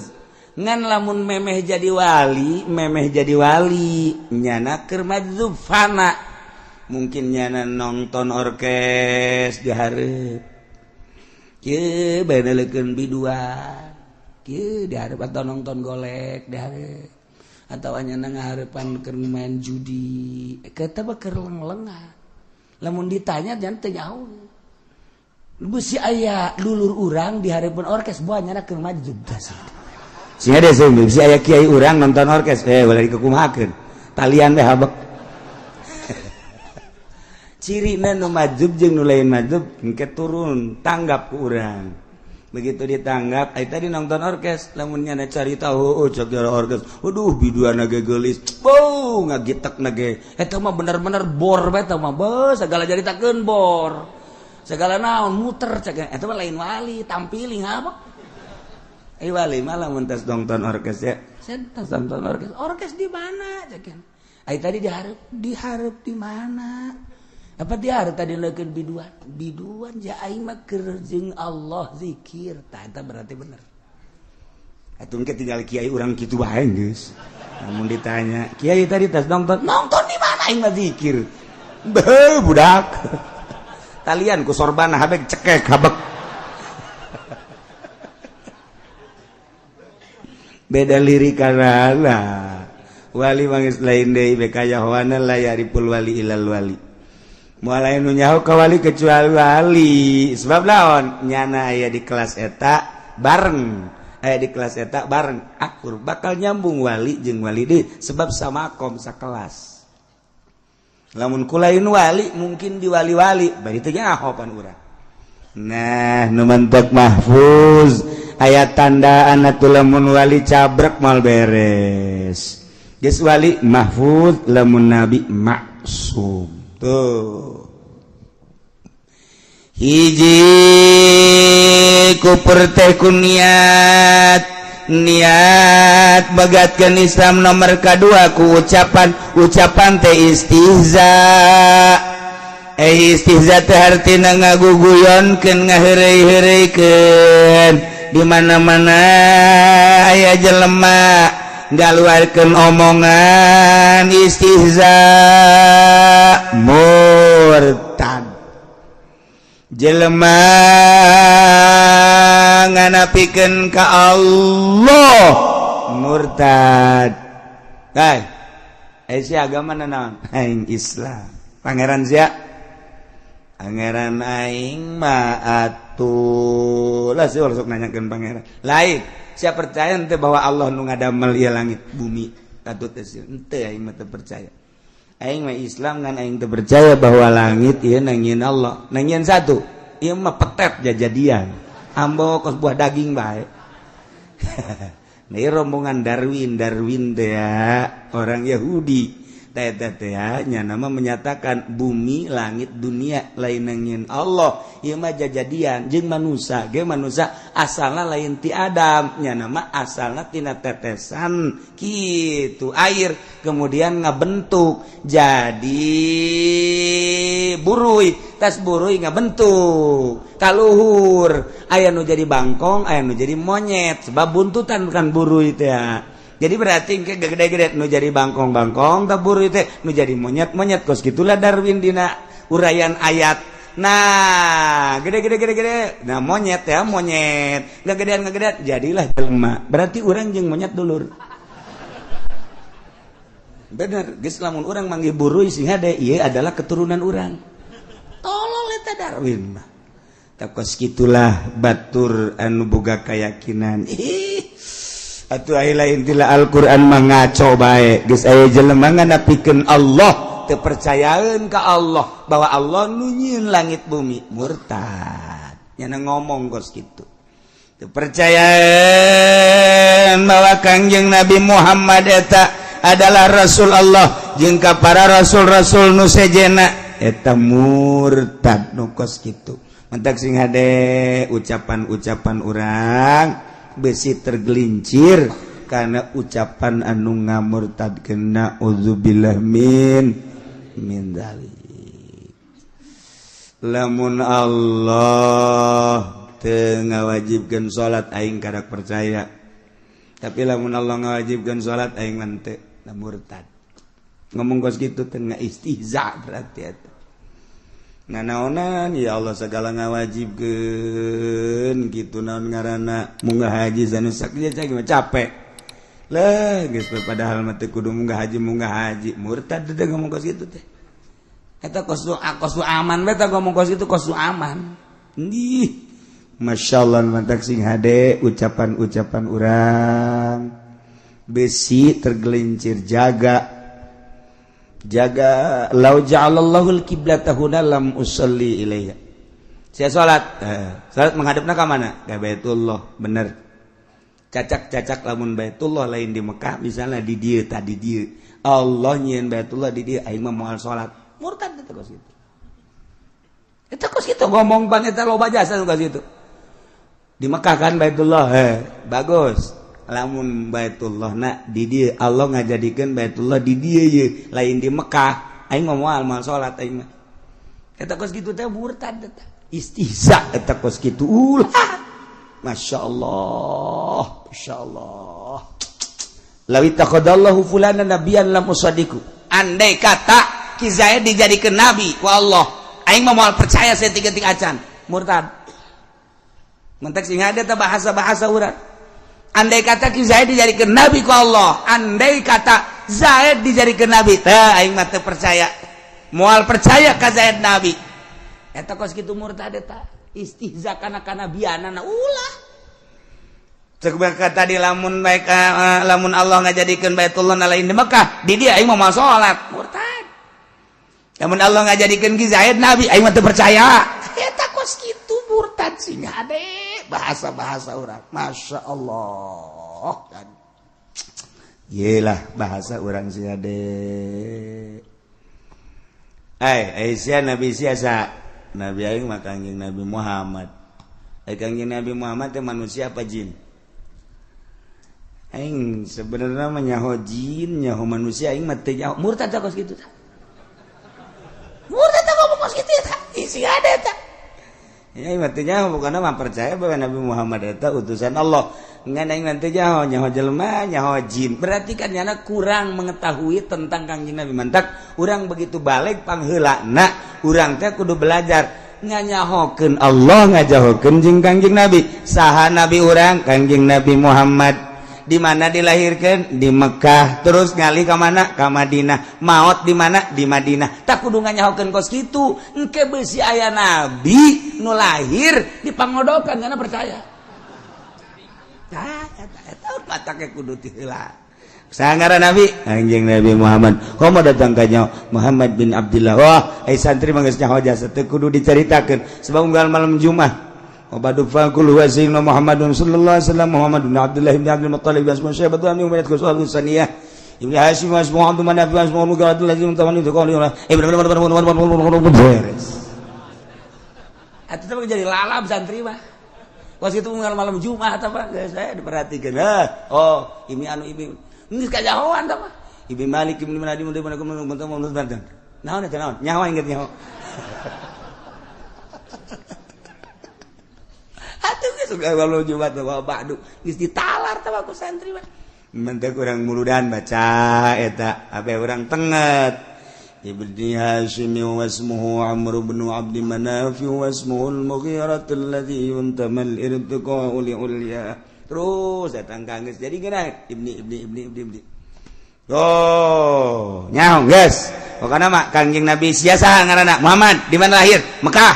Ngan lamun memeh jadi wali, memeh jadi wali nyana keur majzub fana, mungkin nyana nonton orkes di hareup kieu bae, nelekeun biduan kieu di hareup, atau nonton golek di hareup, atau nyana ngahareupan keur main judi, eta mah keur leng-lengan. Lamun ditanya jangan teu nyaho. Bisi aya dulur urang di hareupeun orkes, buah nyana keur majzub. Sehingga deh, bisi aya kiai urang nonton orkes, eh, boleh dikukumahakeun talian teh habek. Ciri nu majzub jeung nu lain majzub engke turun tanggap ku urang. Begitu ditanggap, ai tadi nonton orkes, lamun nyana cari tahu, oh, cek jara orkes, waduh, biduan ge geulis, bau ngagitek ge eta mah bener-bener bor bae eta mah, beuh, segala jaritakeun bor, segala naon muter cek. Eta mah lain wali, tampiling apa. Eh, wali malah mun tos nonton orkes, ya saya tos nonton orkes. Orkes di mana cek? Ai tadi diharap, diharap di mana? Apa diharap tadi leukeun biduan? Biduan ja, aing mah keur jeung Allah zikir. Tah, eta berarti bener. Atuh engke tinggal kiai urang kitu bae geus. Lamun ditanya, kiai tadi tas nonton, nonton di mana? Aing mah zikir. Beuh, budak. Talian ku sorbana habek, cekek habek. Beda lirik karena wali mangis lain deui, bekayahoana la yariful wali ilal wali, moal lain nu nyaho ka wali kecuali wali. Sebab naon? Nyana aya di kelas eta bareng, aya di kelas eta bareng, akur, bakal nyambung wali jeung wali deui sebab sama kom, sakelas. Lamun kulain wali mungkin di wali-wali bari teu nyaho pan urang. Nah, nu mentek mahfuz aya tanda atuh lamun wali cabrek mal beres geus wali mahfuz, lamun nabi maksum. Tuh, hiji kupur teh ku niat, niat megatkeun Islam. Nomor kedua ku ucapan, ucapan teh istihza. Eh, istihza teh hartina ngaguguyonkeun, ngaheureuy-heureuikeun. Di mana-mana aya jelema ngaluarkeun omongan istihza, murtad. Jelema nganapikeun ka Allah, murtad. Hai, eh, si agama naon? Aing Islam. Pangeran sia? Pangeran aing mah atuh lah sih sok nanyakeun pangeran lain. Sia percaya ente bahwa Allah nu ngadamel ieu langit bumi? Atuh teh ente, aing mah teu percaya, aing mah Islam, ngan aing teu percaya bahwa langit ieu nangieun Allah, nangieun satu ieu mah petet jajadian, ambo kos buah daging bae. Nah, rombongan Darwin, Darwin teh ya, orang Yahudi nama menyatakan bumi, langit, dunia lain nangieun Allah, ieu mah jajadian. Jeung manusia ge, manusia asalna lain ti Adam, nya nama asalna tina tetesan kitu air, kemudian ngabentuk jadi buruy, tas buruy ngabentuk kaluhur, aya nu jadi bangkong, aya nu jadi monyet, sebab buntutan kan buruy teh. Jadi berarti engke gede-gede nu jadi bangkong-bangkong tah buruy teh, nu jadi monyet-monyet, kos gitulah Darwin dina uraian ayat. Nah, gede-gede gede-gede. Nah, monyet ya, monyet. Nggak gedean jadilah jelema. Berarti urang jeung monyet dulur. Bener, geus lamun urang manggih buruy sing hade, ieu adalah keturunan urang. Tolol eta Darwin mah. Tah kos kitulah batur anu boga keyakinan. Ih, atuh ai lain tila Al-Qur'an mah ngaco bae. Geus aya jelema nganapikeun Allah, teu percayaeun ka Allah bahwa Allah nu nyieun langit bumi, murtad. Nyana ngomong kos kitu. Teu percayaeun bahwa Kangjeng Nabi Muhammad eta adalah Rasul Allah jeung ka para rasul-rasul nu sejena, eta murtad nu kos kitu. Mentak sing hade ucapan-ucapan urang besi tergelincir karena ucapan anu ngamurtadkeun, naudzubillah min min dzalik. Lamun Allah teu ngawajibkeun salat aing kadak percaya, tapi lamun Allah ngawajibkeun salat aing mah teu, murtad. Ngomong kos kitu teh istihza berarti eta. Nanaonan ya Allah segala ngawajibkeun kitu, naon ngaranna munggah haji sanusak dia mah capek lah geus, padahal mah teu kudu munggah haji, munggah haji murtad teh ngomong kos kitu teh. Eta kos kos aman beta ngomong kos itu, kos aman. Ih, Masya Allah, mantak sing hade ucapan-ucapan urang besi tergelincir, jaga jaga. Lau ja'alallahu al-qiblata huna lam usalli ilaiha. Saya salat, salat menghadapna ka mana? Ka Baitullah, bener. Cacak-cacak lamun Baitullah lain di Mekah, misalnya di dieu, tadi dieu Allah nyieun Baitullah di dieu, aing mah moal salat, murtad eta kos kitu. Eta kos kitu ngomong bang, eta loba jasa kos kitu. Di Mekah kan Baitullah, bagus. Lamun Baitullah na di dieu, Allah ngajadikeun Baitullah di dieu ye, lain di Mekah, aing mah moal moal salat aing mah. Eta kos kitu teh murtad eta. Istihza eta kos kitu. Ulah. Masya Allah, Masya Allah. Law ittakhadallahu fulana nabiyan lam usaddiqu. Andai kata Ki Zaid dijadikeun nabi ku Allah, aing mah moal percaya saeutik-eutik acan. Murtad. Mentek sing ada teh bahasa-bahasa urang. Andai kata Ki Zaid dijadikan nabi ku Allah, andai kata Zaid dijadikan nabi, teh aing mah teu percaya. Moal percaya ka Zaid nabi. Eta kos kitu murtad eta. Istihza kana kanabianana ulah. Cek tadi lamun baik, lamun Allah ngajadikeun Baitullah lain di Mekah, di dia aing mah moal salat, murtad. Lamun Allah ngajadikeun Ki Zaid nabi, aing mah teu percaya. Eta kos kitu murtad sing hade bahasa-bahasa urang. Masya Allah kan. Yelah bahasa urang sih ade. Ai sia nabi sia sa? Nabi aing mah Kangjeng Nabi Muhammad. Ai Kangjeng Nabi Muhammad teh manusia apa jin? Aing sebenarnya mah nyaho jin, nyaho manusia aing mah teu nyaho. Murtad kos kitu tah. Murtad tah ngomong kos kitu tah. Isi ada tah. Ya mah teu nyaho, bukan mah percaya bahwa Nabi Muhammad eta utusan Allah. Ngan aing nanti nyaho, nyaho jelema, nyaho jin. Berarti kan nyana kurang mengetahui tentang Kangjeng Nabi. Mantak urang begitu balik pangheulana, urang teh kudu belajar nganyahokeun Allah, ngajahokeun jeung Kangjeng Nabi. Saha nabi urang? Kangjeng Nabi Muhammad. Di mana dilahirkan? Di Mekah. Terus ngalih ke mana? Ke Madinah. Maot di mana? Di Madinah. Tak kudu nganyahokeun kos kitu. Engke besi aya nabi nu lahir di Pangodokan karena percaya. Tah eta eta patake kudu ti heula. Sangara nabi Anjing Nabi Muhammad. Komo datang ka Muhammad bin Abdullah. Wah, ai santri mah geus nyaho jasa teu kudu dicaritakeun sebab unggal malam Jumat. Wabadu faqul huwa sayyidina Muhammadun sallallahu alaihi wasallam, Muhammad bin Abdullah bin Abdul Muttalib bin Syaibah bin Umayyah bin Saniyah Ibnu Hashim wa Muhammad bin Nabi wa Muhammad Abdullah bin Tawani beres. Atuh teh jadi lalap santri mah. Was itu unggal malam Jumat apa saya diperhatikan. Ah, oh, ini anu ini. Geus kajahoan tah mah. Ibnu Malik ibnu Nadi mun mun. Naon eta naon? Nyawa inget nyawa. Atuh geus malam Jumat wa ba'du. Geus ditalar tah ku santri mah. Mentek urang muludan baca eta abe urang tenget. Ibni Hashim wasmuhu Amr bin Abd Manaf wasmuhu al-Mughirah alladhi yuntamal irtiqa'u li ulya. Terus datang kangges jadi geuna ibni ibni ibni ibni ibni. Oh, nyaho geus. Pokona mah Kangjeng Nabi sia saha ngaranna? Muhammad. Di mana lahir? Mekah.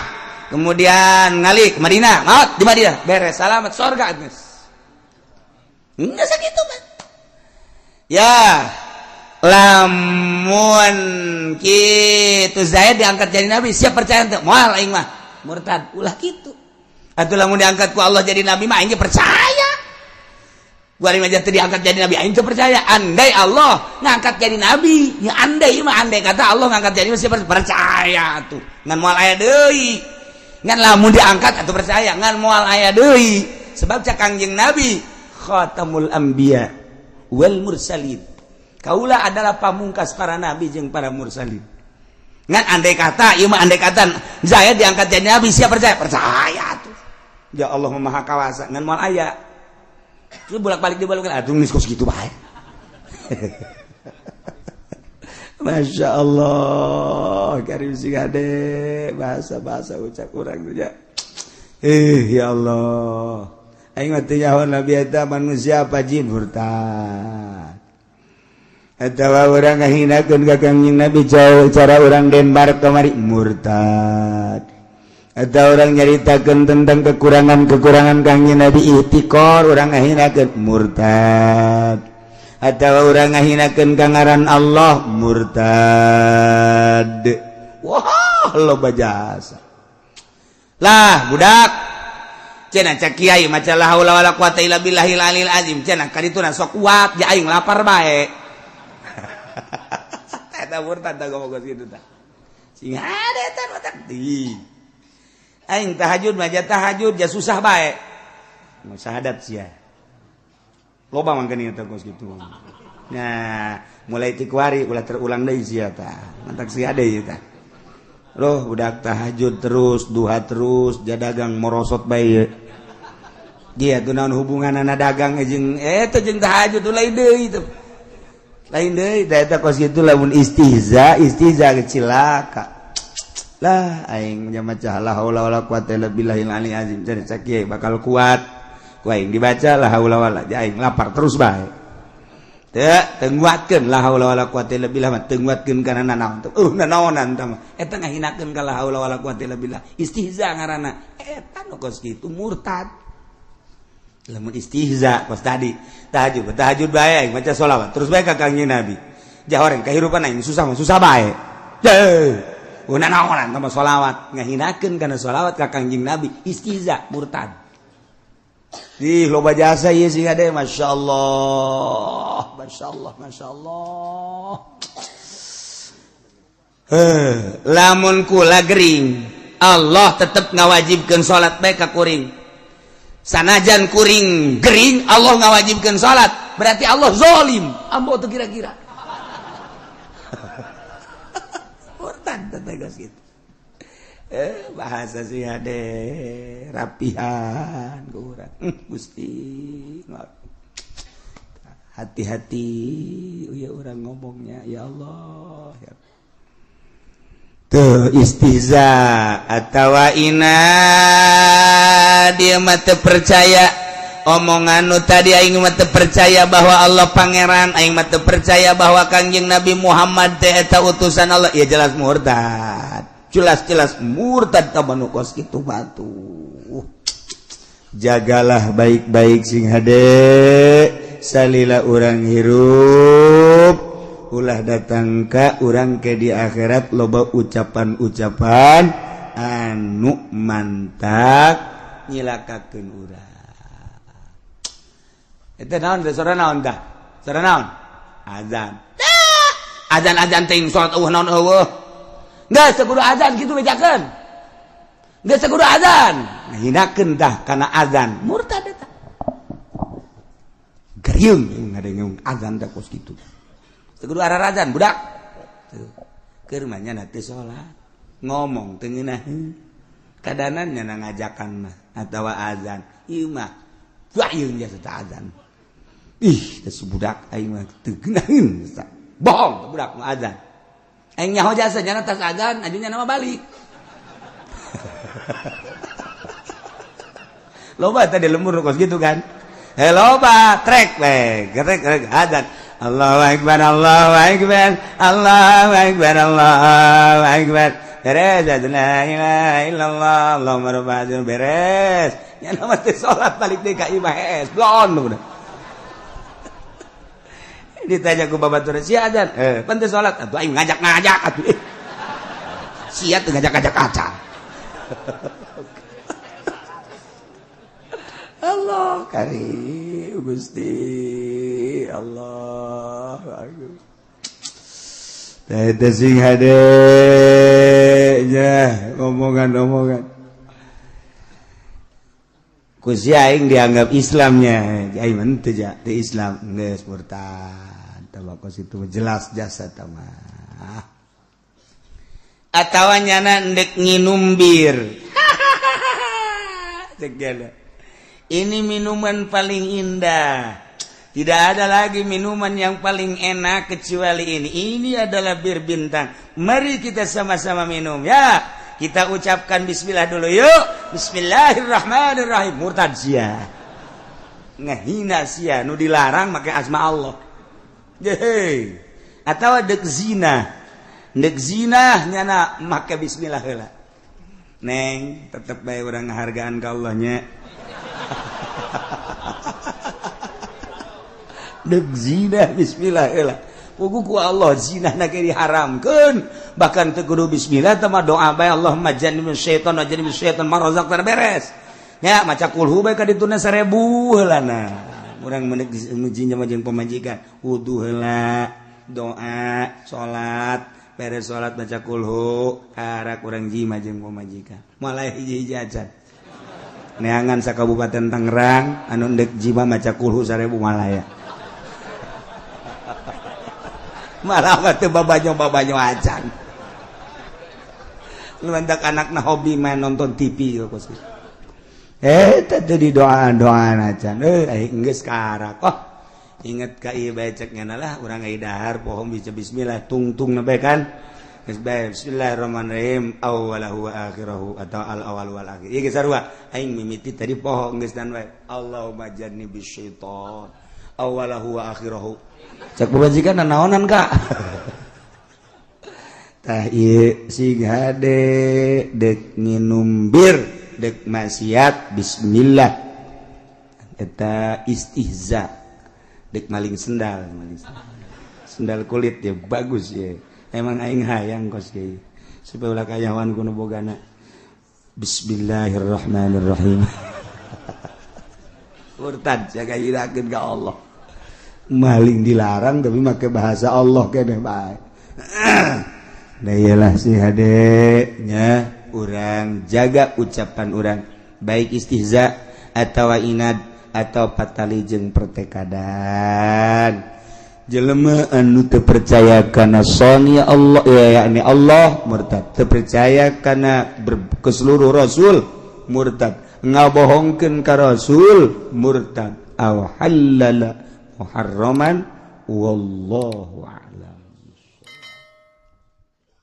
Kemudian ngalik Madinah, maut di Madinah. Beres, salamat surga geus. Enggak segitu mah. Ya, lamun kitu Zaid diangkat jadi nabi, siap percaya teu? Moal aing mah. Murtad ulah kitu. Atuh lamun diangkat ku Allah jadi nabi mah aing ge percaya. Gua aing aja teu diangkat jadi nabi, aing teu percaya. Andai Allah ngangkat jadi nabi, ya andai mah andai kata Allah ngangkat jadi nabi percaya atuh. Ngan moal aya deui. Ngan lamun diangkat atuh percaya, ngan moal aya deui. Sebab cak Kangjeng Nabi khatamul anbiya wal mursalin. Kaula adalah pamungkas para nabi jeung para mursalin. Ngan andai kata, ieu mah andai kata Zaid diangkat jadi nabi, siap percaya? Percaya tuh. Ya Allah Maha Kawasa, ngan moal aya. Itu bolak-balik dibolak atuh geus kos kitu bae. Masya Allah, karim sing ade bahasa-bahasa ucap urang teh. Ya Allah. Aing mah teu nyaho nabi eta manusia apa jin murtad. Atawa urang ngahinakeun ka Kangjeng Nabi jauh cara urang Denmark kamari murtad. Atau orang nyaritakeun tentang kekurangan-kekurangan Kangjeng Nabi ihtikor urang ngahinakeun murtad. Atau urang ngahinakeun ka ngaran Allah murtad. Wah, loba jasa. Lah, budak cenah cak kiai maca la haula wala quwata illa billahil alil azim cenah kadituna sok kuat ja aing lapar bae. Eta murtad tah ngomong kitu tah. Sing ada eta murtad. Aing tahajud mah tahajud ja susah bae. Mau syahadat sia. Loba mangkeun eta kos kitu. Nah, mulai ti kuari ulah terulang deui sia tah. Mantak sia deui tah. Loh, budak tahajud terus, duha terus, ja dagang morosot bae. Dia tuh naon hubunganana dagang jeung eta jeung tahajud lain deui itu. Lain deui da eta kos kitu lamun istihza, istihza cilaka. Lah aing maca la haula wala quwata illa billahil ali azim jadi cak kiai bakal kuat. Ku aing dibaca la haula wala ja aing lapar terus bae. Teu teu nguatkeun la haula wala quwata illa billah mah teu nguatkeun kana nanaon teh. Nanaonan tah mah. Eta ngahinakeun ka la haula wala quwata illa billah. Istihza ngaranna. Eta nu kos kitu murtad. Lamun istihza kos tadi tahajud tahajud bae aing maca sholawat terus bae ka Kangjeng Nabi. Jahoreng kehidupan aing susah mah susah bae. Deuh. Nanaonan tah sholawat ngahinakeun kana sholawat ka Kangjeng Nabi istihza murtad. Ih loba jasa ieu sih ade masyaallah masyaallah masyaallah. Heuh, lamun kula gering Allah tetep ngawajibkeun salat bae ka kuring. Sanajan kuring gering Allah ngawajibkeun salat, berarti Allah zalim. Ambo tuh kira-kira. Murtad teh geus kitu. Bahasa sih ade rapihan kurang. Gusti. Hati-hati ya orang ngomongnya ya Allah ya. Tuh istihza atawa ina dia mah teu percaya omongan nu tadi aing mah teu percaya bahwa Allah pangeran, aing mah teu percaya bahwa Kangjeng Nabi Muhammad teh eta utusan Allah, ya jelas murtad. Jelas-jelas murtad ka nu kos kitu batu. Jagalah baik-baik sing hade salila urang hirup ulah datang ka urang ke di akhirat loba ucapan-ucapan anu mantak nyilakakeun urang. Eta naon teh sora naon tah? Sora naon? Azan. Azan-azan teh salat eueuh naon eueuh. Geus teu kudu azan kitu bejakeun. Geus teu kudu azan. Ngahinakeun tah kana azan. Murtad eta. Gariung ngadengeng azan teh kos kitu. Teu kudu ararazan budak. Tuh. Keur mah nya teu salat. Ngomong teu ngeunaheun. Kadanan nya ngajakan mah atawa azan. Ieu mah wayun jasa azan. Ih, teh budak aing mah teu geunaheun. Bohong budak mah azan. Aing nyaho jasa nyana tas azan, ajunya nama balik. Loba tadi lembur kos gitu kan. Eh loba trek we, getrek azan. Allahu akbar, Allahu akbar, Allahu akbar, Allahu akbar. Beres, la ilaha illallah, Allahumma rabbana beres. Nya mah teh salat balik deui ka imah hees, blon udah. Ditanya ku babatur sia azan, pan teh salat atuh aing ngajak-ngajak atuh. Sia teh ngajak-ngajak acan. Allah karim Gusti Allah agung. Teh sing hade nya omongan-omongan. Ku si aing dianggap Islamnya, aing mah teu ja teu Islam geus murtad. Tah kos itu jelas jasa tah mah. Atawa nyana endek nginum bir. Cek ini minuman paling indah. Tidak ada lagi minuman yang paling enak kecuali ini. Ini adalah bir bintang. Mari kita sama-sama minum ya. Kita ucapkan bismillah dulu yuk. Bismillahirrahmanirrahim. Murtad sia. Ngehina sia nu dilarang make asma Allah. Hei. Atau dek zina. Dek zina nyana make bismillah heula. Neng, tetep bae urang ngahargaan ka Allah nya. Dek zina bismillah heula. Pugu ku Allah zina na ge diharamkeun. Bahkan teu kudu bismillah teh mah doa bae Allahumma jannibna syaitan wa jannibna syaitan ma razaqtana beres. Ya maca kulhu bae ka dituna 1000 heulana. Urang menek jinjama jeung pamajikan, wudu heula, doa, salat, beres salat baca kulhu, karak urang jima jeung pamajikan. Mulai hiji-hiji acan. Neangan sa Kabupaten Tangerang anu ndek jima maca kulhu 1000 malaya. Malah mah teu babanyo-babanyo acan. Lu hendak anakna hobi main nonton TV kos kitu. Teh teu di doa-doaan acan. Aing geus karak. Oh, inget ka ieu bae cek nyana lah urang ai dahar poho bisa bismillah tungtung na bae kan. Geus bae bismillahirrahmanirrahim awwalahu wa akhirahu atau al awal wal akhir. Ieu geus sarua aing mimiti tadi poho geus dan bae. Allahumma jannibis syaitan awalahu wa akhirahu. Cek pamajikan naonan kak. Tah ieu sing hade dek nginum bir dek maksiat bismillah. Eta istihza dek maling sendal, maling sendal. Sendal kulit ya bagus ya. Emang aing hayang kos kieu. Supaya ulah kayawan ku nu bogana. Bismillahirrahmanirrahim. Murtad jaga hirakeun ka Allah. Maling dilarang tapi make bahasa Allah keneh bae. Nah iyalah si hade nya urang jaga ucapan urang baik istihza atau inad atau patali jeung pertekadan. Jelema anu teu percaya kana soni Allah ya yakni Allah murtad, teu percaya kana ke seluruh rasul murtad, ngabohongkeun ka rasul murtad, aw halala muharraman wallahu a'lam.